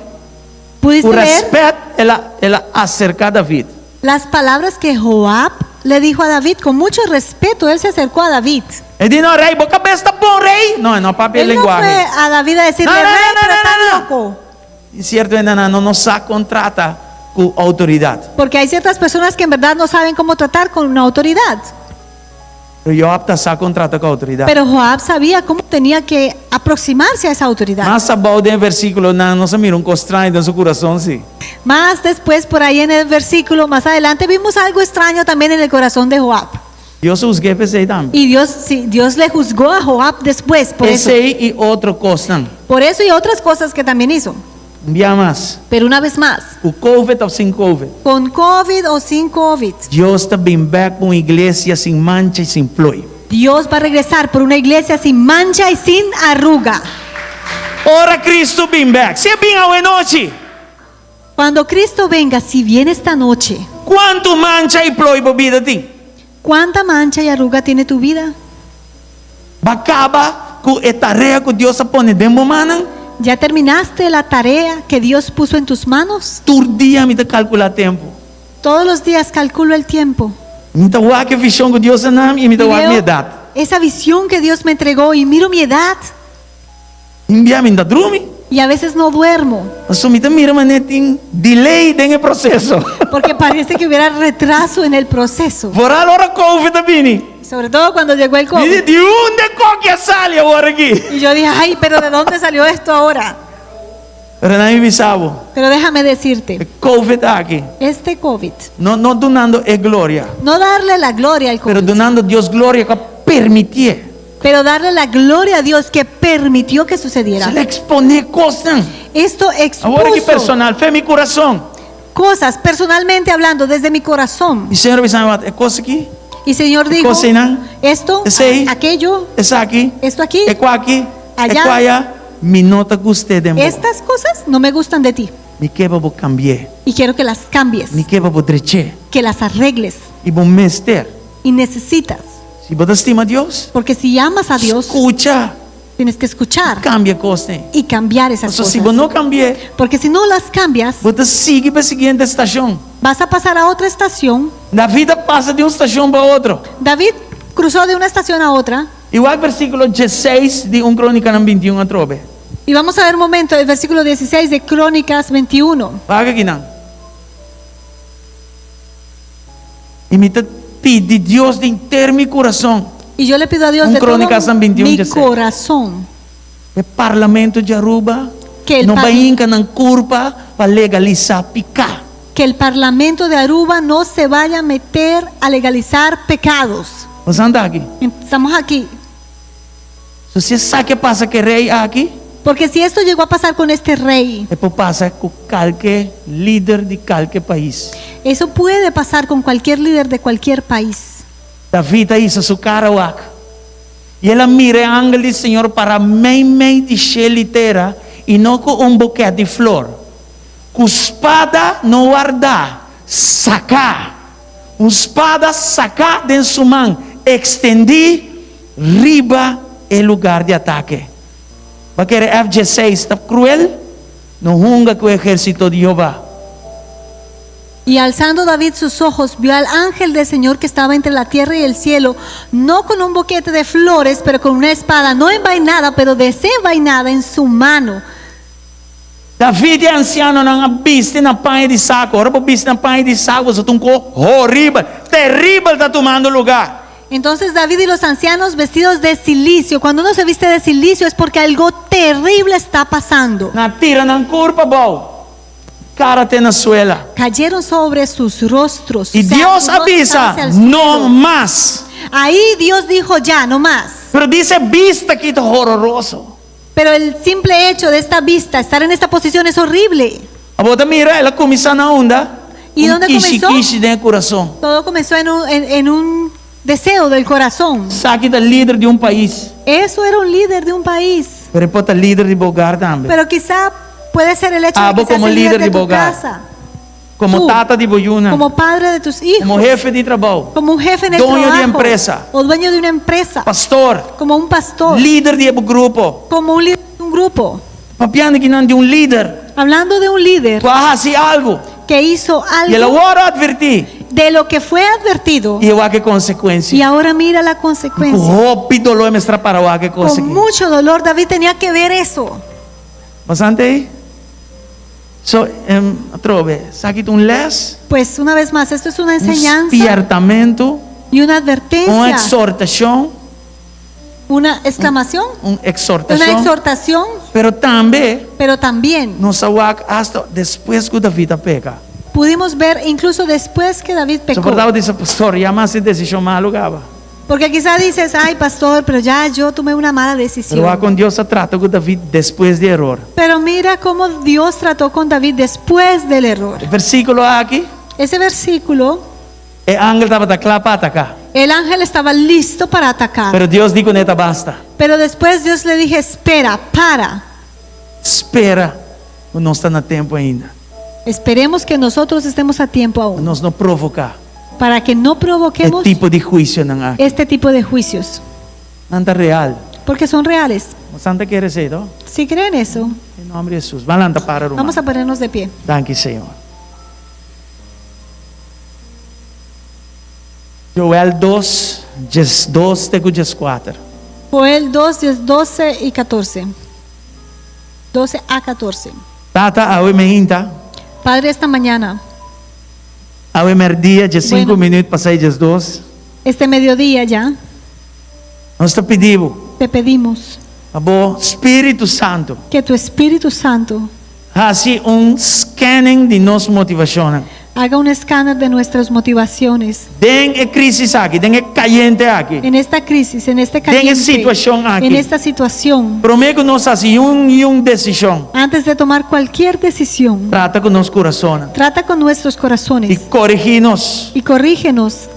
¿Pudiste Ku ver rèspèt el a el a aserká David. las palabras que Joab le dijo a David? Con mucho respeto, él se acercó a David. E di, No, rei, bo kabes ta bon, rei! No, e no papia e Él no lenguahe. fue a David a decirle, No, no, rey, no, no, pero no, estás no, no. loco. I sierto hendenan no no sa kon trata ku outoridat. Porque hay ciertas personas que en verdad no saben cómo tratar con una autoridad. Pero Joab ta sa kon trata ku outoridat. Pero Joab sabía cómo tenía que aproximarse a esa autoridad. Mas abou den e versíkulonan nos a mira un kos straño den su kurason, sí. Más después, por ahí en el versículo, más adelante, vimos algo extraño también en el corazón de Joab. Dios a husg'é p'esei tambe. Y Dios, sí, Dios le juzgó a Joab después por eso. Esei i otro kosnan. Por eso y otras cosas que también hizo. Un bia mas. Pero una vez más, Ku Covid òf sin Covid. con COVID o sin COVID, Dios ta bin bèk pa un iglesia sin mancha i sin ploi. Dios va a regresar por una iglesia sin mancha y sin arruga. Ora Cristo bin bèk, si e bin awenochi. Cuando Cristo venga, si viene esta noche. Kuantu mancha i ploi bo bida tin? ¿Cuánta mancha y arruga tiene tu vida? B'a kaba ku e tarea ku Dios a pone den bo mannan? ¿Ya terminaste la tarea que Dios puso en tus manos? Tur dia mi ta kalkulá tempu. Todos los días calculo el tiempo. Mi ta wak e vishon ku Dios a na mi i mi ta Y wak veo mi edat. Esa visión que Dios me entregó y miro mi edad. Tin bia mi no ta drumi. Y a veces no duermo. Pasobra mi ta mira manera tin delay den e proseso. Porque parece que hubiera retraso en el proceso. Foral ora Covid a bini. Sobre todo cuando llegó el Mi COVID. di, di unda e koki a sali awor aki? Y yo dije, ay, pero ¿de dónde salió esto ahora? Pero na mi bisa bo. Pero déjame decirte. E Covid aki. Este COVID. No, no dunando e gloria. No darle la gloria al COVID. Pero dunando Dios gloria ku a permitié. Pero darle la gloria a Dios que permitió que sucediera. El a eksponé kosnan. Esto Awor aki expuso personal, fe mi kurason. cosas, personalmente hablando, desde mi corazón. I Señor a bisa mi, Wat e kos aki? Y Señor dijo, Kos einan? esto, Esei? aquello, Esaki? esto aquí, E kua aki? Allá. E kua aya? Mi no ta gust'é den bo. estas cosas no me gustan de ti. Mi ke pa bo kambi'é. Y quiero que las cambies, Mi ke pa bo drech'é. que las arregles. I bo mester. Y necesitas. Si bo ta stima Dios, Porque si amas a Dios, skucha. Tienes que escuchar. Kambia kosnan. Y cambiar esas Paso cosas. si bo no kambi'é, Porque si no las cambias, bo ta sigui pa e siguiente stashon. vas a pasar a otra estación. David a pasa di un stashon pa otro. David cruzó de una estación a otra. I wak versíkulo diesseis di un Krónikanan bintiun atrobe. Y vamos a ver un momento el versículo 16 de Crónicas 21. Wak akinan. I mi ta pidi Dios di henter mi kurason. Y yo le pido a Dios Un de todo Crónicas 21, mi 16. corazón E parlamento di Aruba Que el no par- bai hinka nan kurpa pa legalisá piká. que el parlamento de Aruba no se vaya a meter a legalizar pecados. Nos anda aki. Estamos aquí. So, si esaki a pasa ku e rei aki, Porque si esto llegó a pasar con este rey, e por pasa ku kalke lider di kalke pais. eso puede pasar con cualquier líder de cualquier país. David a hisa su kara wak. I el a mira e angel di Señor pará meimei di shelu i tera, i no ku un bokèt di flor, ku spada no wardá, saká, un spada saká den su man, ekstendí riba e lugar di atake. Bo a kere F-16 ta kruel? No hunga ku e ehérsito di Jehová. Y alzando David sus ojos, vio al ángel del Señor que estaba entre la tierra y el cielo, no con un boquete de flores, pero con una espada, no envainada, pero desenvainada en su mano. David i e ansianonan a bisti na paña di saku. Ora bo bisti na paña di saku, boso ta un kos horibel, teribel ta tumando lugá. Entonces David y los ancianos vestidos de cilicio, cuando uno se viste de cilicio es porque algo terrible está pasando. Nan a tira nan kurpa abou. Kara te na suela. Cayeron sobre sus rostros. I O sea, Dios su a rostro estaba bisa, hacia el no suelo. mas. Ahí Dios dijo ya, no más. Pero djis e bista aki ta hororoso. Pero el simple hecho de esta vista, estar en esta posición es horrible. Abo ta mira, el a kuminsá na unda? ¿Y Un dónde kishi comenzó? kishi den kurason. Todo comenzó en un, en- en un deseo del corazón. Esaki ta lider di un pais. Eso era un líder de un país. Pero e por ta lider di bo hogar tambe. Pero quizá puede ser el hecho de Abo que seas komo el líder lider de di tu bo hogar. casa, Komo Tú, tata di bo yunan. como padre de tus hijos, Komo hefe di trabou. como un jefe en el Doño di trabajo, empresa. o dueño de una empresa, Pastor. como un pastor, Lider di grupo. como un líder de un grupo. Papiando akinan di un lider. Hablando de un líder Ku a hasi algu. que hizo I el a algo wòrdu atvertí. de lo que fue advertido I wak e konsekuensia. y ahora mira la Ku consecuencia. hopi doló e mester a para wak e Con konsekuensia. mucho dolor David tenía que ver eso. Bastante ei? So, um, atrobe, esaki ta un les, Pues una vez más, esto es una un enseñanza spièrtamentu, y una un advertencia, ekshortashon, una exclamación, un una ekshortashon. exhortación, Pero tambe pero también nos a wak hasta despues ku David a peka. pudimos ver incluso después que David So pecó. por ta bo bisa, pastor, ya m'a hasi desishon malu kaba. Porque quizá dices, ay pastor, pero ya yo tomé una mala Pero decisión. wak kon Dios a trata ku David despues di eror. Pero mira cómo Dios trató con David después del error. E versíkulo aki, Ese versículo, e angel tabata kla pa ataká. el ángel estaba listo para atacar. Pero Dios di kuné, ta basta. Pero después Dios le dije, espera, para. Spera, nos ta na tempu ainda. Esperemos que nosotros estemos a tiempo aún. Nos no provoká Para que no e provoquemos tipo di huisionan aki. este tipo de juicios. Nan ta real. Porque son reales. Boso ta kere esei, no? Si creen eso, Den nòmber di Hesus. Ban lanta para, ruman. vamos a ponernos de pie. Danki, Señor. Joel 2, 2 te 4. Joel 2, 10, 12 y 14. 12 a 14. Tata, awe mainta, Padre, esta mañana, awe mèrdia, 5 Bueno. minüt pasá 12. este mediodía ya, Nos ta pidi bo, te pedimos pa bo Spiritu Santu, que tu Espíritu Santo hasi un scanning di nos motivashon. haga un escáner de nuestras motivaciones Den e krísis aki, den e kayente aki. en esta crisis, en este Den e caliente, situashon aki. en esta situación. Promé ku nos hasi un i un desishon. Antes de tomar cualquier decisión, Trata ku nos kurason. trata con nuestros corazones I korigí nos. y corrígenos.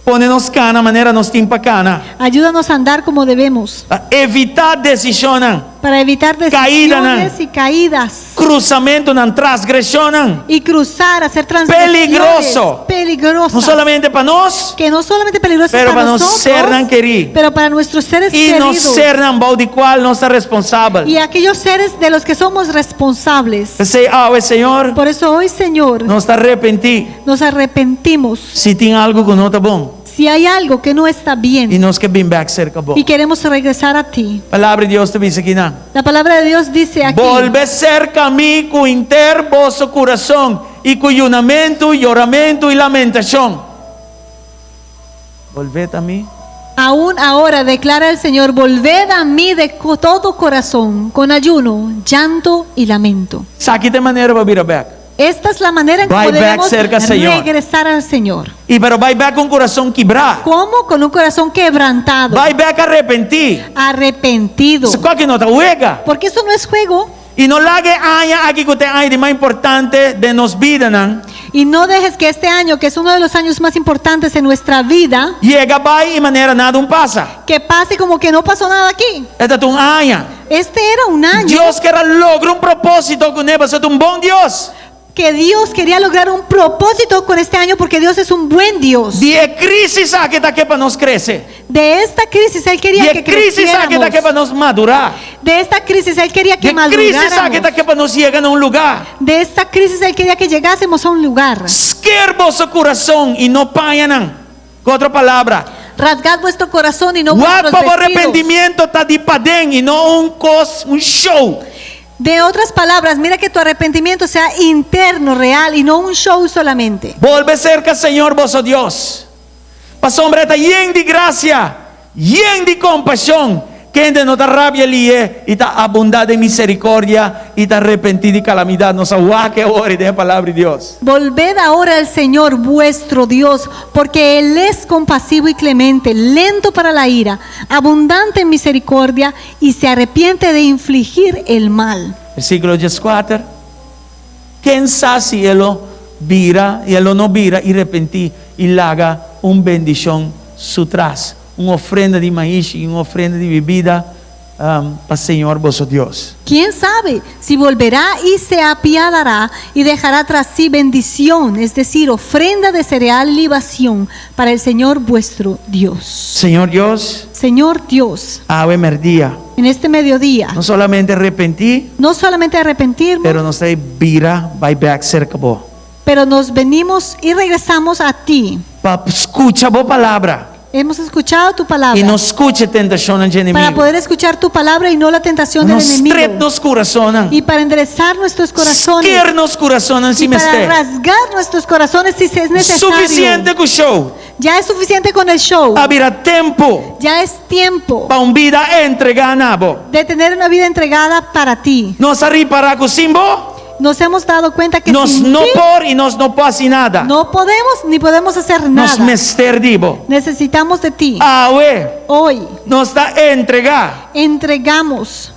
Pone nos kana manera nos tin pa kana. Ayúdanos a andar como debemos Pa evitá desishonnan. para evitar Caídanan. decisiones y caídas Krusamentunan, transgreshonnan. y cruzar, hacer transgresiones Peligroso. peligrosas. No solamente pa nos, que no solamente peligrosas pero para pa nos nosotros, sernan kerí. pero para nuestros seres I nos queridos sernan bou di kual nos ta responsabel. y aquellos seres de los que somos responsables. P'esei, awe, Señor, Por eso hoy, Señor, nos ta arepentí. nos arrepentimos Si tin algu ku no ta bon. si hay algo que no está bien I nos ke bin bèk serka bo. y queremos regresar a ti. Palabra di Dios ta bisa akinan. La palabra de Dios dice aquí, Bolbe serka mi ku henter boso kurason i ku yunamentu, yoramentu i lamentashon. Bolbe na mi. aún ahora declara el Señor, volved a mí de co- todo corazón, con ayuno, llanto y lamento. Esaki ta e manera pa bira bèk. Esta es la manera en Bai que bèk debemos serka Señor. regresar al Señor. I pero bai bèk ku kurason kibrá. ¿Cómo? Con un corazón quebrantado, Bai bèk arepentí. arrepentido. Esaki no ta wega. Porque eso no es juego. I no laga e aña aki ku ta e aña di mas importante den nos bidanan. Y no dejes que este año, que es uno de los años más importantes en nuestra vida, Yega bai i manera nada no a pasa. que pase como que no pasó nada aquí. E ta un aña. Este era un año Dios ker a logra un propósito kuné, pasobra e ta un bon Dios. que Dios quería lograr un propósito con este año porque Dios es un buen Dios. Di e krísis aki e ta ke pa nos krese. De esta crisis Él quería Di e que krísis aki e ta ke creciéramos. pa nos madurá. De esta crisis Él quería Di que e krísis aki maduráramos. ta ke pa nos yega na un lugá. De esta crisis Él quería que llegásemos a un lugar. Sker boso kurason i no pañanan. Ku otro palabra, Rasgad vuestro corazón y no vuestros Wak pa bo vestidos. arepentimentu ta di paden i no un kos, un show. De otras palabras, mira que tu arrepentimiento sea interno, real y no un show solamente. Bolbe serka Señor boso Dios. Pasobra e ta yen di grasia, yen di kompashon. Kende no ta rabia lihe i ta abundá den miserikòrdia i ta arepentí di kalamidat. Nos a wak e ora den e Palabra di Dios. Volved ahora al Señor vuestro Dios, porque Él es compasivo y clemente, lento para la ira, abundante en misericordia y se arrepiente de infligir el mal. Versíkulo 14, Ken sa si e lo bira i e lo no bira i repentí i laga un bendishon su tras, un ofrenda di maishi i un ofrenda di bibida pa Señor boso Dios? Quién sabe si volverá y se apiadará y dejará tras sí bendición, es decir, ofrenda de cereal y libación para el Señor vuestro Dios. Señor Dios, Señor Dios, awe mèrdia, en este mediodía, no solamente repentí, no solamente arrepentirnos, pero nos ta bira bai bèk serka bo. pero nos venimos y regresamos a ti. Pa skucha bo palabra. Hemos escuchado tu palabra. I no skucha tentashonnan dje Para enemigu. poder escuchar tu palabra y no la tentación del No enemigo. strep nos kurasonnan. Y para enderezar nuestros corazones. Sker nos kurasonnan si Y para mester. rasgar nuestros corazones si es necesario. Sufisiente ku show. Ya es suficiente con el show. A bira tempu Ya es tiempo pa un bida entregá na bo. de tener una vida entregada para ti. Nos a ripará ku sin bo, Nos hemos dado cuenta que nos sin no ti por i nos no por hasi nada. no podemos ni podemos hacer Nos nada. mester di bo. Necesitamos de ti. Awe, Hoy nos ta entregá entregamos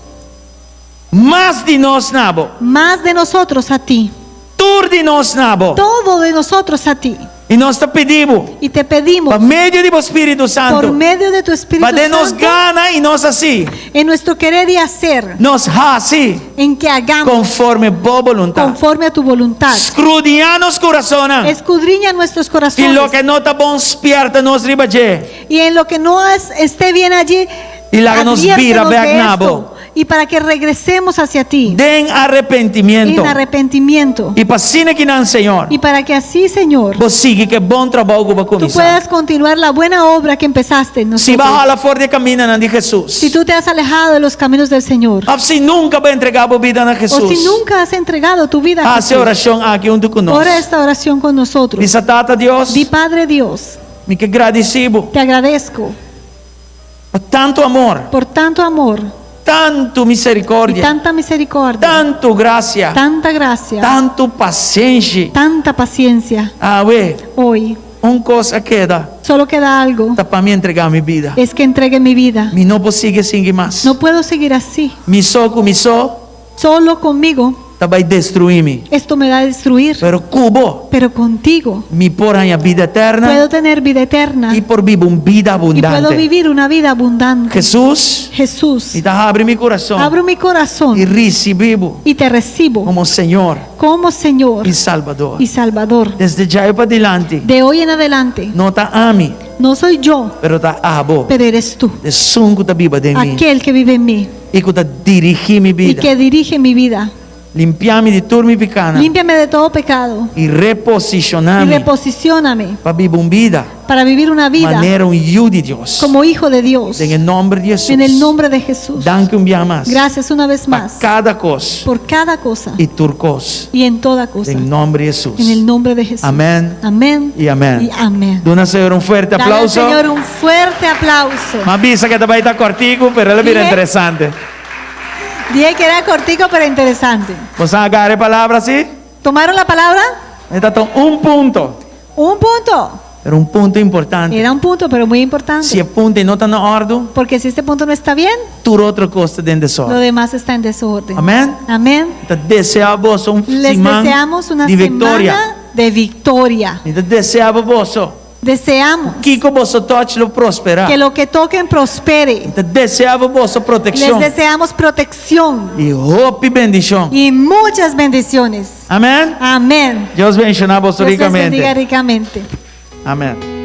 mas di nos na bo. más de nosotros a ti. Tur di nos na bo. Todo de nosotros a ti. I nos ta pidi bo Y te pedimos pa medio di bo Spiritu por Santu, medio de tu Espíritu pa den nos Santo gana i nos hasi, en nuestro querer y hacer, nos hasi en que hagamos konforme bo boluntat. conforme a tu voluntad. Skrudiñá nos kurasonnan Escudriña nuestros i corazones loke no ta bon spièrta nos riba dje. y en lo que no es- esté bien allí, I laga nos bira adviértenos bèk de na esto bo. y para que regresemos hacia ti Den arepentimiento. en arrepentimiento I pa asina akinan, Señor, y para que así, Señor, bo sigui ku e bon trabou ku bo a tú kuminsá. puedas continuar la buena obra que empezaste en Si nosotros. bo a hala for di e kamindanan di Hesus. Si tú te has alejado de los caminos del Señor Òf si nunka bo a entregá bo bida na o si Hesus. nunca has entregado tu vida a Hasi Jesús, orashon aki huntu ku nos. ora esta oración con nosotros. Bisa Tata Dios, Di Padre Dios, mi ke gradisí bo te agradezco pa tantu amor, por tanto amor tantu y miserikòrdia, tanta misericordia, tantu grasia, tanta gracia, tantu pasenshi. tanta paciencia. Awe, Hoy un kos a keda, solo queda algo, ta pa mi entregá mi bida. es que entregue mi vida. Mi no por sigui asina mas. No puedo seguir así, Mi so ku mi so solo conmigo. ta bai destruí mi. Esto me va a destruir, Pero ku bo, pero contigo mi por haña bida eterna puedo tener vida eterna i por biba un bida y puedo abundante. vivir una vida abundante. Hesus, Jesús, mi ta habri mi kurason abro mi corazón i risibí bo y te recibo komo Señor como Señor i Salbador. y Salvador. Desde djawe padilanti, De hoy en adelante, no ta ami, no soy yo, pero ta abo. pero eres tú, Esun ku ta biba den mi aquel que vive en mí i ku ta dirigí mi y bida. que dirige mi vida. Limpia mi di tur mi pikánan Límpiame de todo pecado i reposishoná y mi reposicióname pa biba un bida para vivir una vida manera un yu di Dios. como hijo de Dios. Den e nòmber di Hesus. En el nombre de Jesús. Danki un bia mas. Gracias una vez Pa más kada kos por cada cosa i tur kos. y en toda cosa. Den nòmber di Hesus. En el nombre de Jesús. Amèn Amén i amèn. y amén. Duna Señor un fuerte Dale al aplauso. Señor un fuerte aplauso. M'a bisa ku e tabata bai ta kòrtiku, pero el a bira Dije- interesante. Dije que era cortico pero interesante. Boso a gara e palabra sí? ¿Tomaron la palabra? E tabata un punto, Un punto. pero un punto importante. Era un punto, pero muy importante. Si e punto no ta na òrdu, Porque si este punto no está bien, tur otro kos ta den lo desòrdu. demás está en desorden. Amèn? Amén. Ta deseá boso un Les siman deseamos una di viktoria. semana de victoria. Mi ta deseá boso. Deseamos Kiko boso touch lo prosperá. que lo que toquen prospere. Mi ta deseá boso Les protekshon deseamos protección i hopi bendishon. y muchas bendiciones. Amèn? Amén. Dios bendishoná boso Dios les bendiga rikamente. ricamente. Amèn.